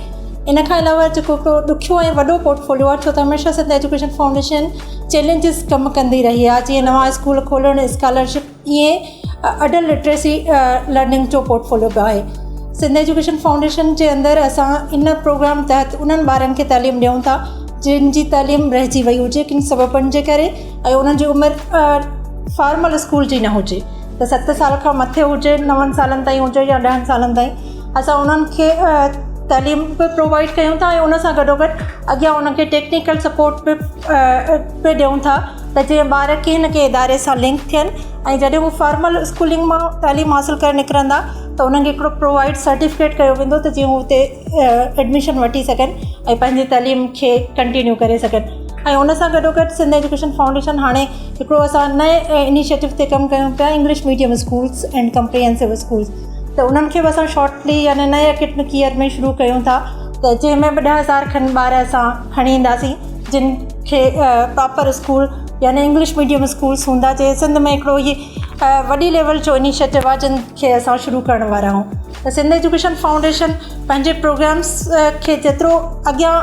Speaker 4: ان کان علاوه جيڪو هڪڙو ڏکيو ۽ وڏو پورٽفوليو آهي ڇو ته هميشه سنڌ ايجوڪيشن فائونڊيشن چئلينجز ڪم ڪندي رهي آهي جيئن نوان اسڪول کولڻ اسڪالرشپ ائين اڊلٽ لٽريسي لرننگ جو پورٽفوليو به آهي سنڌ ايجوڪيشن فائونڊيشن جي اندر اسان ان پروگرام تحت انهن ٻارن کي تعليم ڏيون ٿا جن جي تعليم رهجي وئي هجي ڪن سببن جي ڪري ۽ انهن جي عمر فارمل اسڪول جي نه هجي ته ست سال کان مٿي هجي نون سالن تائين هجي يا ڏهن سالن تائين اسان انهن کي تعليم به پرووائيڊ ڪيون ٿا ۽ ان سان گڏو گڏ اڳيان انهن کي ٽيڪنيڪل سپورٽ به به ڏيون ٿا ته جيئن ٻار ڪنهن نه ڪنهن اداري سان لنڪ ٿين ۽ جڏهن هو فارمل اسڪولنگ مان تعليم حاصل ڪري نڪرندا ته انهن کي هڪڙو پرووائيڊ سرٽيفڪيٽ ڪيو ويندو ته جيئن هو اتي ايڊميشن وٺي سگهن ۽ پنهنجي تعليم کي ڪنٽينيو ڪري سگهن ۽ ان سان گڏو گڏ سنڌ ايجوڪيشن فائونڊيشن هاڻي هڪڙو اسان نئين انيشيٽو تي ڪم ڪيون پيا English medium schools and comprehensive schools ته انهن کي به اسان شارٽلي يعني نئين اڪيڊمڪ ايئر ۾ شروع ڪيون ٿا ته جنهن ۾ به 10,000 کن ٻار اسان کڻي اينداسين جن کي پراپر اسڪول يعني انگلش ميڊيم اسڪولس هوندا جي سنڌ ۾ هڪڙو هي وڏي ليول جو انيشيٽو آهي جن کي اسان شروع ڪرڻ وارا آهيون ته سنڌ ايجوڪيشن فائونڊيشن پنهنجي پروگرامس کي جيترو اڳيان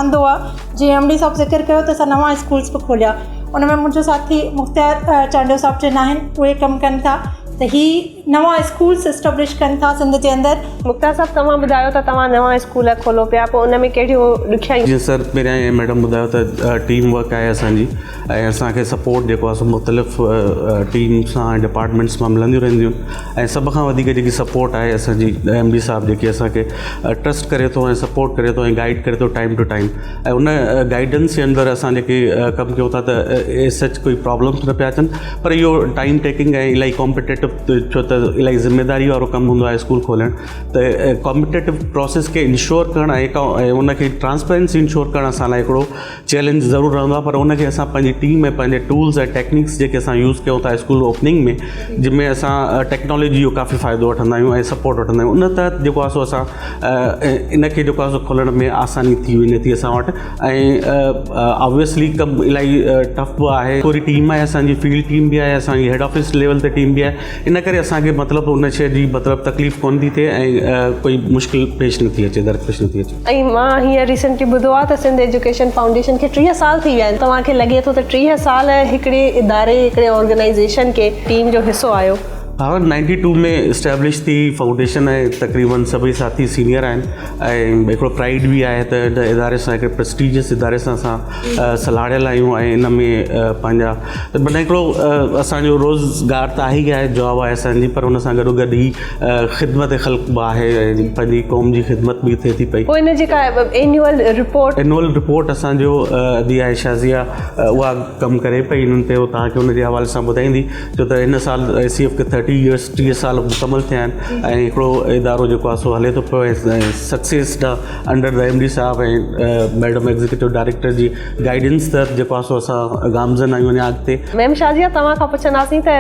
Speaker 4: آندو آهي جيئن ايم ڊي صاحب ذڪر ڪيو ته اسان نوان اسڪولس به کوليا ان ۾ منهنجو ساٿي مختيار چانڊيو صاحب جن آهن اهي ڪم ڪن ٿا ته هي نوان اسڪولس اسٽيبلش ڪن ٿا سنڌ جي اندر.
Speaker 1: مختيار صاحب توهان ٻڌايو ته توهان نوان اسڪول کولو پيا پوء ان ۾ ڪهڙيون ڏکيائيون.
Speaker 5: جيئن سر پهريان ميڊم ٻڌايو ته ٽيم ورڪ آهي اسان جي ۽ اسان کي سپورٽ جيڪو آهي سو مختلف ٽيم سان ۽ ڊپارٽمينٽس مان ملنديون رهنديون آهن ۽ سڀ کان وڌيڪ جيڪي سپورٽ آهي اسان جي ايم ڊي صاحب جيڪي اسان کي ٽرسٽ ڪري ٿو ۽ سپورٽ ڪري ٿو ۽ گائيڊ ڪري ٿو ٽائيم ٽو ٽائيم ۽ ان گائيڊنس جي اندر اسان جيڪي ڪم ڪيون ٿا ته ايز سچ ڪوئي پرابلمس نه پيا اچن پر اهو ٽائيم ٽيڪنگ ۽ الاهي ڪامپيٽيٽو ڇو ته الاهي ذميداري وارو ڪم هوندو آهي اسڪول کولڻ ته ڪامپيٽيٽو پروسيس کي انشور ڪرڻ ۽ ان کي ٽرانسپيرنسي انشور ڪرڻ اسان لاء هڪڙو چئلينج ضرور رهندو آهي پر ان کي اسان پنهنجي ٽيم ۽ پنهنجي ٽولز ۽ ٽيڪنيڪس جيڪي اسان يوز ڪيون ٿا اسڪول اوپننگ ۾ جنهن ۾ اسان ٽيڪنالاجي جو ڪافي فائدو وٺندا آهيون ۽ سپورٽ وٺندا آهيون ان تحت جيڪو آهي سو اسان ان کي جيڪو آهي سو کولڻ ۾ آساني ٿي وڃي ٿي اسان وٽ ۽ آبويسلي ڪم الاهي ٽف به آهي پوري ٽيم آهي اسانجي فيلڊ ٽيم به آهي اسانجي هيڊ آفيس ليول تي ٽيم به آهي ان ڪري اسانکي مطلب ان شيء جي مطلب تڪليف ڪونه ٿي ٿئي ۽ ڪوئي مشڪل پيش نٿي اچي درپيش نٿي اچي.
Speaker 1: ۽ مان هينئر ريسينٽلي ٻڌو آهي ته سنڌ ايجوڪيشن فائونڊيشن کي 30 سال ٿي ويا آهن توهان کي لڳي ٿو ته 30 سال هڪڙي اداري هڪڙي آرگنائيزيشن کي ٽيم جو حصو آهيو.
Speaker 5: ها نائنٽي ٽو ۾ اسٽيبلش ٿي فائونڊيشن ۽ تقريبن سڀئي ساٿي سينيئر آهن ۽ هڪڙو پرائيڊ به آهي ته هن اداري سان هڪڙي پرسٽيجس اداري سان اسان سلهاڙيل آهيون ۽ ان ۾ پنهنجا معنيٰ هڪڙو اسانجو روزگار ته آهي ئي آهي جاب آهي اسانجي پر ان سان گڏو گڏ هي خدمت خلق به آهي ۽ پنهنجي قوم جي خدمت به ٿئي ٿي پئي.
Speaker 1: پوء ان جي ڪا اينيول رپورٽ؟
Speaker 5: اينوئل رپورٽ اسان جو ادي آهي شازيه اها ڪم ڪري پئي انهن تي توهان کي ان جي حوالي سان ٻڌائيندي ڇو ته هن سال اي سي ايف کي ٿرٽي ايئرس 30 سال مڪمل ٿيا آهن ۽ هڪڙو ادارو جيڪو آهي سو هلي ٿو پيو ۽ سڪسيس ڏا انڊر the M D صاحب ۽ ميڊم ايگزيڪيوٽو ڊائريڪٽر جي گائيڊنس تحت جيڪو آهي سو اسان گامزن آهيون اڃا اڳتي.
Speaker 1: ميم شازيه توهان کان پڇنداسين ته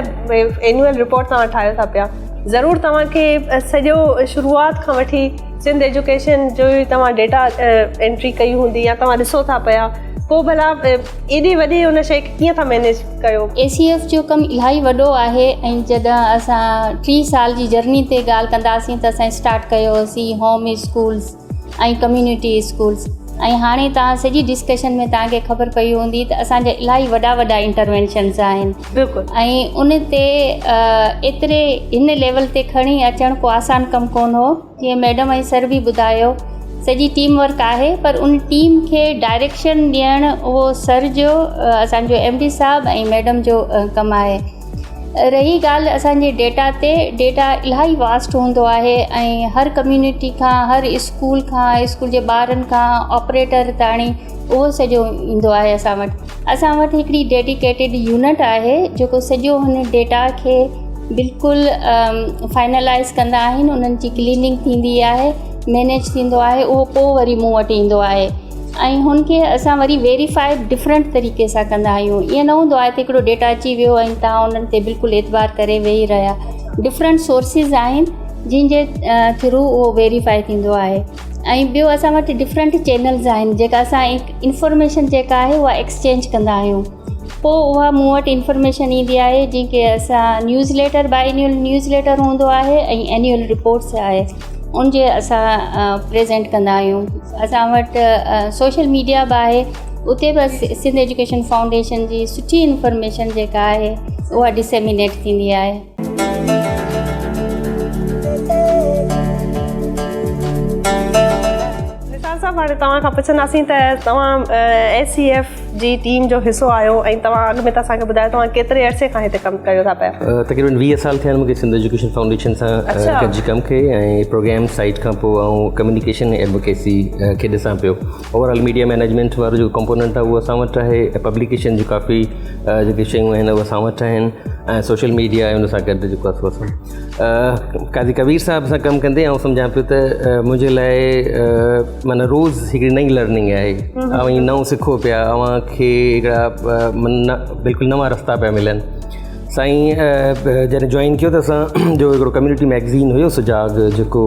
Speaker 1: اينوئل رپورٽ توهان ٺاهيو ٿا پيا ضرور توهان کي سڄو شروعات کان وٺي سنڌ ايجوڪيشن جو توهان ڊيٽا انٽري ڪئي هوندي يا توهان ڏسو ٿا پيا پوء ڀلا ايڏي وڏي ان شيء کي ڪيئن ٿا مينيج ڪيو؟
Speaker 6: اي سي ايف جو ڪم الاهي وڏو آهي ۽ جڏهن اسان 30 سال جي جرني تي ڳالهه ڪنداسين ته اسان اسٽارٽ ڪيو هوسين هوم اسڪولس ۽ ڪميونٽي اسڪولس ۽ هاڻي توهان سڄي ڊسڪشن ۾ توهان کي خبر پئي هوندي ته اسان جا الاهي وڏا وڏا انٽروينشنس آهن
Speaker 1: بلڪل
Speaker 6: ۽ ان تي ايتري هن ليول تي کڻي اچڻ ڪو آسان ڪم ڪونه هو جيئن ميڊم ۽ سر به ٻڌايو سڄي ٽيم ورڪ آهي پر ان ٽيم کي ڊائريڪشن ڏيڻ اهو سر جو اسانجو ايم ڊي صاحب ۽ ميڊم جو ڪم آهي. رهي ڳالهه اسان جي ڊيٽا تي ڊيٽا الاهي واسٽ هوندو آهي ۽ هر ڪميونٽي کان هر اسڪول کان اسڪول جي ٻارن کان آپريٽر تاڻي اهو سڄو ايندو آهي اسان وٽ اسان وٽ هڪڙي ڊيڊيڪيٽيڊ يونٽ آهي جيڪو سڄو هن ڊيٽا کي بلڪل فائنلائز ڪندا آهن انهن جي ڪليننگ ٿيندي آهي مينيج ٿيندو آهي اهو پوء وري مون وٽ ايندو آهي ۽ هن کي اسان وري ويريفائي ڊفرنٽ طريقي سان ڪندا آهيون ائين نه هوندو آهي ته هڪڙو ڊيٽا اچي ويو ۽ توهان انهن تي بلڪل اعتبار ڪري ويهي رهيا ڊفرنٽ سورسز آهن جن جي ٿرو اهو ويريفائي ٿيندو آهي ۽ ٻيو اسان وٽ ڊفرنٽ چينلز آهن جيڪا اسان انفارميشن جيڪا آهي اها ايڪسچينج ڪندا آهيون پوء اها مون وٽ انفارميشن ايندي آهي جنهن کي اسان newsletter biannual newsletter هوندو آهي ۽ اينيول رپورٽس آهي ان جي اسان پريزنٽ ڪندا آهيون اسان وٽ سوشل ميڊيا به آهي اتي به سنڌ ايجوڪيشن فائونڊيشن جي سٺي انفارميشن جيڪا آهي اها ڊسيمينيٽ ٿيندي آهي.
Speaker 1: نثار صاحب هاڻي توهان کان پڇنداسين ته توهان ايس سي ايف جي ٽيم جو حصو آهيو ۽ توهان اڳ ۾ ته اسان کي ٻڌايو توهان ڪيتري عرصي کان هتي ڪم ڪريو ٿا پيا؟
Speaker 7: تقريبن 20 سال ٿيا آهن مونکي سنڌ ايجوڪيشن فائونڊيشن سان گڏجي ڪم ڪئي ۽ پروگرام سائيڊ کان پوء آئون ڪميونيڪيشن ۽ ايڊووڪيسي کي ڏسان پيو. اوور آل ميڊيا مئنيجمينٽ وارو جيڪو ڪمپوننٽ آهي اهو اسان وٽ آهي ۽ پبليڪيشن جون ڪافي جيڪي شيون آهن اهي اسان وٽ آهن ۽ سوشل ميڊيا ۽ ان سان گڏ جيڪو آهي سو اسان قاضي ڪبير صاحب سان ڪم ڪندي آئون سمجهان پيو ته منهنجي لاء معنيٰ روز هڪڙي نئين لرننگ آهي اوهين نئون سکو پيا اوهان کي هڪڙا بلڪل نوان رستا پيا ملن سائين جڏهن جوائن ڪيو ته اسان جو هڪڙو ڪميونٽي ميگزين هيو سجاڳ جيڪو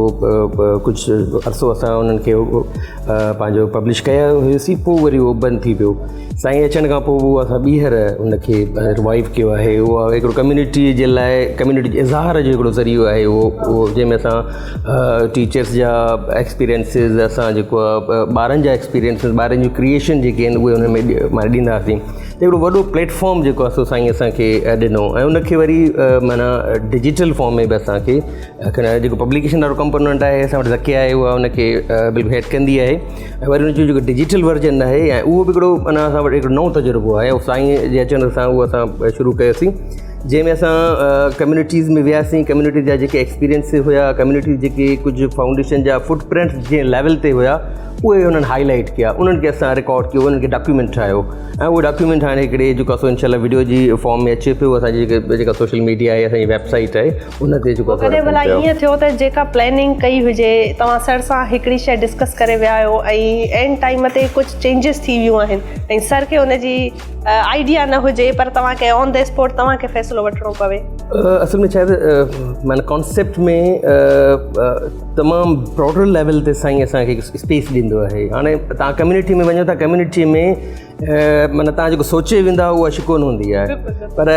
Speaker 7: ڪجهه عرصو اسان انهن کي پنهنجو پبلش ڪيو هيوسين پوء وري اهو بند ٿي ويو سائين اچڻ کان پوء اهو اسان ٻيهر ان کي ريوائيو ڪيو آهي اهو هڪڙو ڪميونٽي جي لاء ڪميونٽي جي اظهار جو هڪڙو ذريعو آهي اهو اهو جنهن ۾ اسان ٽيچرس جا ايڪسپيرينسز اسان جيڪو آهي ٻارن جا ايڪسپيرينسز ٻارن جون ڪريئيشن جيڪي آهن اهي ان ۾ معنيٰ ڏيندا هئاسين ته هڪڙو وڏو پليٽ فارم جيڪو آهي سو سائين اسانکي ڏنو ۽ ان کي وري معنيٰ ڊجيٽل فارم ۾ به اسانکي جيڪو پبليڪيشن وارو ڪمپوننٽ آهي اسان وٽ ذڪي آهي اها ان کي بلڪل هيڊ ڪندي آهي ۽ وري ان جو جيڪو ڊجيٽل ورجن آهي ۽ اهو به هڪڙو معنيٰ اسان وٽ هڪڙو نئون تجربو آهي سائين جي اچڻ سان اهو اسان شروع ڪيوسين جنهن ۾ اسان ڪميونٽيز ۾ وياسين ڪميونٽي جا جيڪي ايڪسپيرينس هيا ڪميونٽي جيڪي ڪجهه فائونڊيشن جا فٽ پرنٽس جنهن ليول تي هيا اهي انهن هائي لائيٽ ڪيا انهن کي اسان رڪارڊ ڪيو انهن کي ڊاڪيومينٽ ٺاهيو ۽ اهو ڊاڪيومينٽ هاڻي هڪڙي جيڪو آهي سو انشاء الله وڊيو جي فارم ۾ اچي پيو اسان جي جيڪا سوشل ميڊيا آهي اسان جي ويب سائيٽ آهي ان تي جيڪو
Speaker 1: ڪڏهن ڀلا ائين ٿيو ته جيڪا پلاننگ ڪئي هجي توهان سر سان هڪڙي شيء ڊسڪس ڪري ويا آهيو ۽ اينڊ ٽائيم تي ڪجهه چينجز ٿي ويون آهن ۽ سر کي ان جي آئيڊيا نه هجي پر توهان کي آن the spot توهان کي فيصلو وٺڻو پوي.
Speaker 7: اصل ۾ ڇا آهي ته معنيٰ ڪانسيپٽ ۾ تمام براڊر ليول تي سائين اسان کي اسپيس ڏيندو آهي هاڻي توهان ڪميونٽي ۾ وڃو ٿا ڪميونٽي ۾ معنيٰ تان جيڪو سوچي ويندا اها شيء ڪونه هوندي آهي پر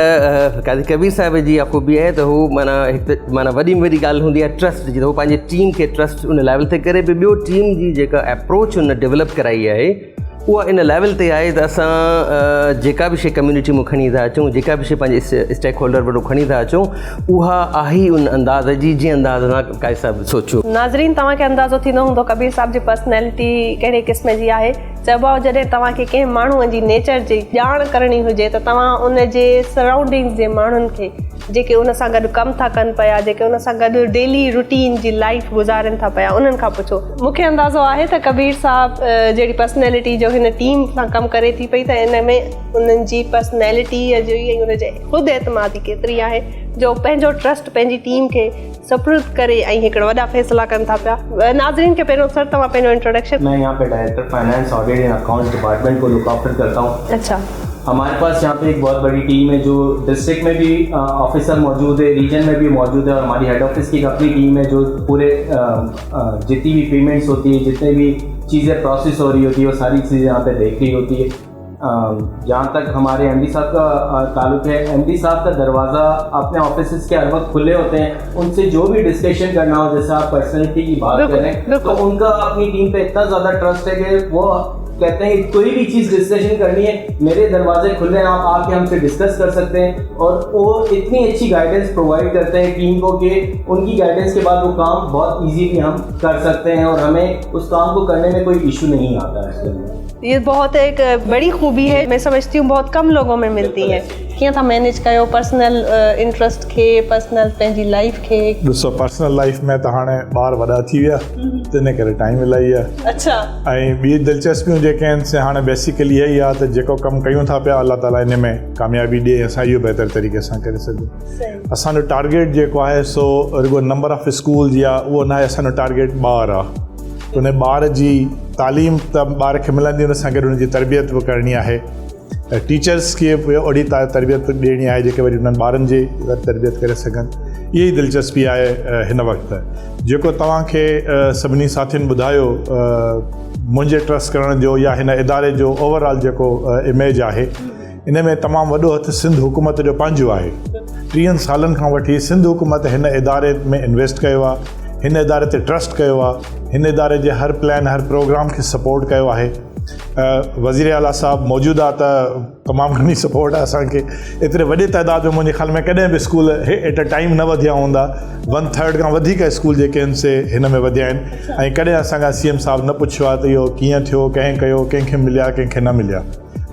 Speaker 7: قاضي ڪبير صاحب جي اها خوبي آهي ته هو معنيٰ هڪ ته معنيٰ وڏي ۾ وڏي ڳالهه هوندي آهي ٽرسٽ جي ته هو پنهنجي ٽيم کي ٽرسٽ ان ليول تي ڪري پيو ٻيو ٽيم جي جيڪا اپروچ هن ڊولپ ڪرائي آهي اها ان ليول تي آهي ته اسان جيڪا به شيء ڪميونٽي مان کڻي ٿا اچون جيڪا به شيء پنهنجي اسٽيڪ هولڊر وٽ کڻي ٿا اچون اها آهي ان انداز جي جنهن انداز سان قاضي صاحب سوچيو.
Speaker 1: ناظرين توهان کي اندازو ٿيندو هوندو ڪبير صاحب جي پرسنالٽي ڪهڙي قسم جي آهي. چئبو آهي جڏهن توهان کي ڪنهن ماڻهوء جي نيچر جي ڄاڻ ڪرڻي هجي ته توهان ان جي سرائونڊنگز جي ماڻهن کي جيڪي ان سان گڏ ڪم ٿا ڪن پيا جيڪي ان سان گڏ ڊيلي روٽين جي لائيف گذارين ٿا پيا انهن کان پڇو. مون کي اندازو آهي ته ڪبير صاحب جهڙي پرسنالٽي جو هن ٽيم سان ڪم ڪري ٿي پئي ته ان ۾ انهن جي پرسنالٽيء جي ۽ ان جي خود اعتمادي ڪيتري آهي جو پنهنجو ٽرسٽ پنهنجي ٽيم کي سپرد ڪري ۽ هڪڙا وڏا فيصلا ڪن ٿا پيا ناظرين کي پهريون سر توهان پنهنجو انٽروڊڪشن.
Speaker 8: مين يهان پي director finance audit and accounts department ڪو لڪ آفٽر ڪرتا هون.
Speaker 1: اڇا.
Speaker 8: هماري پاس يهان پي ايڪ بهت بڙي ٽيم هي جو ڊسٽرڪٽ مين بي آفيسر موجود هي ريجن مين بي موجود هي اور هماري هيڊ آفيس ڪي ايڪ اپني ٽيم هي جو پوري جتني بي پيمينٽس هوتي هي جتني بي چيزين پروسيس هو رهي هوتي هي وو ساري چيزين يهان پي ديک رهي هوتي هي. جهان تڪ هماري ايم ڊي صاحب ڪا تعلق هي ايم ڊي صاحب ڪا دروازه اپني آفيسز ڪي هر وقت کلي هوتي هين ان سي جو بي ڊسڪشن ڪرنا هو جيسي آپ پرسنلٽي ڪي بات ڪر رهي هين تو ان ڪا اپني ٽيم پي اتنا زياده ٽرسٽ هي ڪي وو ڪهتي هين ڪوئي بي چيز ڊسڪشن ڪرني هي ميري دروازي کلي هين آپ آ ڪي هم سي ڊسڪس ڪر سڪتي هين اور وو اتني اڇي گائيڊنس پرووائيڊ ڪرتي هين ٽيم ڪو ڪي ان ڪي گائيڊنس ڪي بعد وو ڪام بهت ايزيلي هم ڪر سڪتي هين اور همي اس ڪام ڪو ڪرني مين ڪوئي ايشو نهين آتا هي.
Speaker 1: یہ بہت ایک بڑی خوبی۔ खूबी है, मैं समझती हूँ बहुत कम लोगों में मिलती है। कीअं था मैनेज कयो पर्सनल इंट्रस्ट खे, पर्सनल पंहिंजी लाइफ खे?
Speaker 2: ॾिसो, पर्सनल लाइफ में त हाणे ॿार वॾा थी विया, तंहिं करे टाइम इलाही आहे। ऐं ॿी दिलचस्पियूं जेके आहिनि से हाणे बेसिकली इहा ई आहे त जेको कमु कयूं था पिया, अलाह ताला इन में कामयाबी ॾिए, असां इहो बहितर तरीक़े सां करे सघूं। असांजो टारगेट जेको आहे सो रुॻो नंबर ऑफ स्कूल या उहो न आहे, असांजो टारगेट ॿार आहे। उन ॿार जी तालीम त ॿार खे मिलंदी, उन सां गॾु हुनजी तरबियत बि करणी आहे, टीचर्स खे बि अहिड़ी तरबियत ॾियणी आहे जेके वरी उन्हनि ॿारनि जी तरबियत करे सघनि। इहा ई दिलचस्पी आहे हिन वक़्तु। जेको तव्हांखे सभिनी साथियुनि ॿुधायो, मुंहिंजे ट्रस्ट करण जो या हिन इदारे जो ओवरऑल जेको इमेज आहे, इन में तमामु वॾो हथु सिंध हुकूमत जो पंहिंजो आहे। 30 सालनि खां वठी सिंध हुकूमत हिन इदारे में इन्वेस्ट कयो आहे, हिन इदारे ते ट्रस्ट कयो आहे, हिन इदारे जे हर प्लान, हर प्रोग्राम खे सपोर्ट कयो आहे। वज़ीर आला साहब मौजूदा त तमामु घणी सपोर्ट आहे असांखे। एतिरे वॾे तादाद में मुंहिंजे ख़्याल में कॾहिं बि स्कूल एट अ टाइम न वधिया हूंदा। 1/3 खां वधीक स्कूल जेके आहिनि से हिन में वधिया आहिनि ऐं कॾहिं असां खां सी एम साहब न पुछियो आहे त इहो कीअं थियो, कंहिं कयो, कंहिंखे मिलिया, कंहिंखे न मिलिया।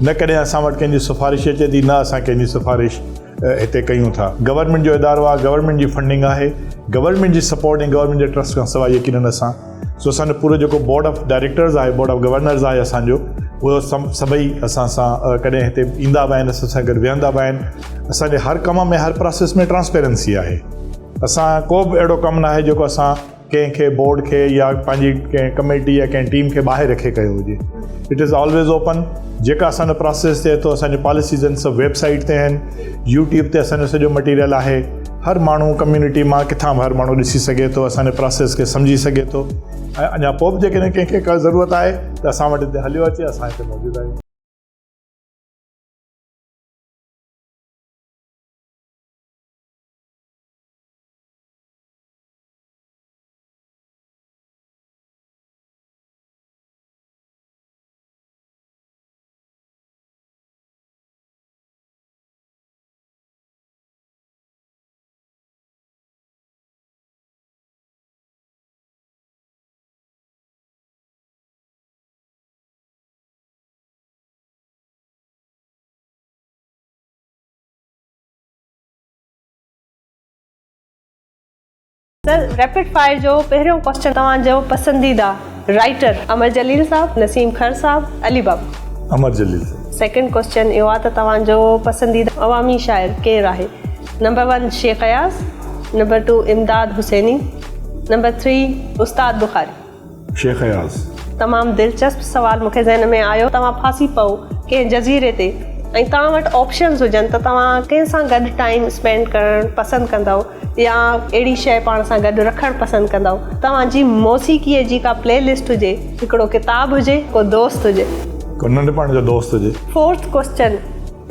Speaker 2: न कॾहिं असां वटि कंहिंजी सिफारिश अचे थी, न असां कंहिंजी सिफारिश हिते कयूं था। गवर्नमेंट जो इदारो आहे, गवर्नमेंट जी फंडिंग आहे, गवर्नमेंट जी सपोर्ट ऐं गवर्नमेंट जे ट्रस्ट खां सवाइ यकीनन असां सो असांजो पूरो जेको बोर्ड ऑफ डायरेक्टर्स आहे, बोर्ड ऑफ गवर्नर्स आहे असांजो, उहो सभई असां सां कॾहिं हिते ईंदा बि आहिनि, असां सां गॾु वेहंदा बि आहिनि। असांजे हर कम में, हर प्रोसेस में ट्रांसपेरेंसी आहे। असां को बि अहिड़ो कमु न आहे जेको असां कंहिंखे, बोर्ड खे या पंहिंजी कंहिं कमेटी या कंहिं टीम खे ॿाहिरि रखे कयो हुजे। It is always open. जेका असांजो प्रोसेस थिए थो, असांजी पॉलिसीज़ आहिनि, सभु वेबसाइट ते आहिनि, यूट्यूब ते असांजो सॼो मटीरियल आहे। हर माण्हू कम्युनिटी मां किथां बि हर माण्हू ॾिसी सघे थो, असांजे प्रोसेस खे सम्झी सघे थो। ऐं अञा पोइ बि जेकॾहिं कंहिंखे का ज़रूरत आहे त असां वटि हिते हलियो अचे, असां हिते मौजूदु आहियूं।
Speaker 1: Sir, rapid fire जो पहिरियों क्वेश्चन, तव्हांजो पसंदीदा राइटर? अमर जलील साहब, नसीम खर साहब, अली बाबू?
Speaker 2: अमर जलील साहब।
Speaker 1: सेकंड क्वेश्चन इहो आहे त तव्हांजो पसंदीदा अवामी शाइर केरु आहे? Number 1 Sheikh Ayaz, number 2 Imdad Hussaini, number 3 Ustad Bukhari.
Speaker 2: Sheikh Ayaz.
Speaker 1: तमामु दिलचस्प सवाल मूंखे ज़हन में आयो, तव्हां फांसी पओ कंहिं जज़ीरे ते ऐं तव्हां वटि ऑप्शंस हुजनि त तव्हां कंहिंसां गॾु टाइम स्पेंड करणु पसंदि कंदव या अहिड़ी शइ पाण सां गॾु रखणु पसंदि कंदव? तव्हांजी मौसीक़ीअ जी का प्ले लिस्ट हुजे, हिकिड़ो किताब हुजे, को दोस्त हुजे?
Speaker 2: को नंढपण जो दोस्त हुजे।
Speaker 1: फोर्थ क्वेश्चन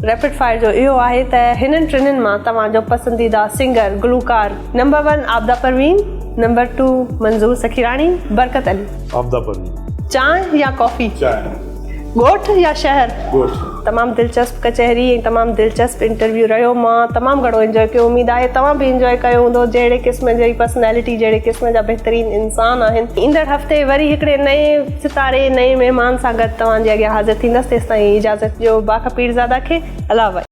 Speaker 1: रैपिड फायर जो इहो आहे त हिननि टिनिनि मां तव्हांजो पसंदीदा singer, गुलूकार? Number 1 Abida Parveen, number 2 मंज़ूर सखीराणी, बरकत अली।
Speaker 2: आबदा परवीन।
Speaker 1: चांहि या कॉफ़ी?
Speaker 2: चांहि।
Speaker 1: ॻोठ या शहर?
Speaker 2: ॻोठ।
Speaker 1: तमामु दिलचस्प कचहरी ऐं तमामु दिलचस्प इंटरव्यू रहियो। मां तमामु घणो इंजॉय कयो, उमेद आहे तव्हां बि इंजॉय कयो हूंदो। जहिड़े क़िस्म जी पर्सनैलिटी, जहिड़े क़िस्म जा बहितरीन इंसान आहिनि। ईंदड़ हफ़्ते वरी हिकिड़े नए सितारे, नए महिमान सां गॾु तव्हांजे अॻियां हाज़िर थींदसि। तेसि ताईं इजाज़त ॾियो बाखा पीरज़ादा खे। अलाह।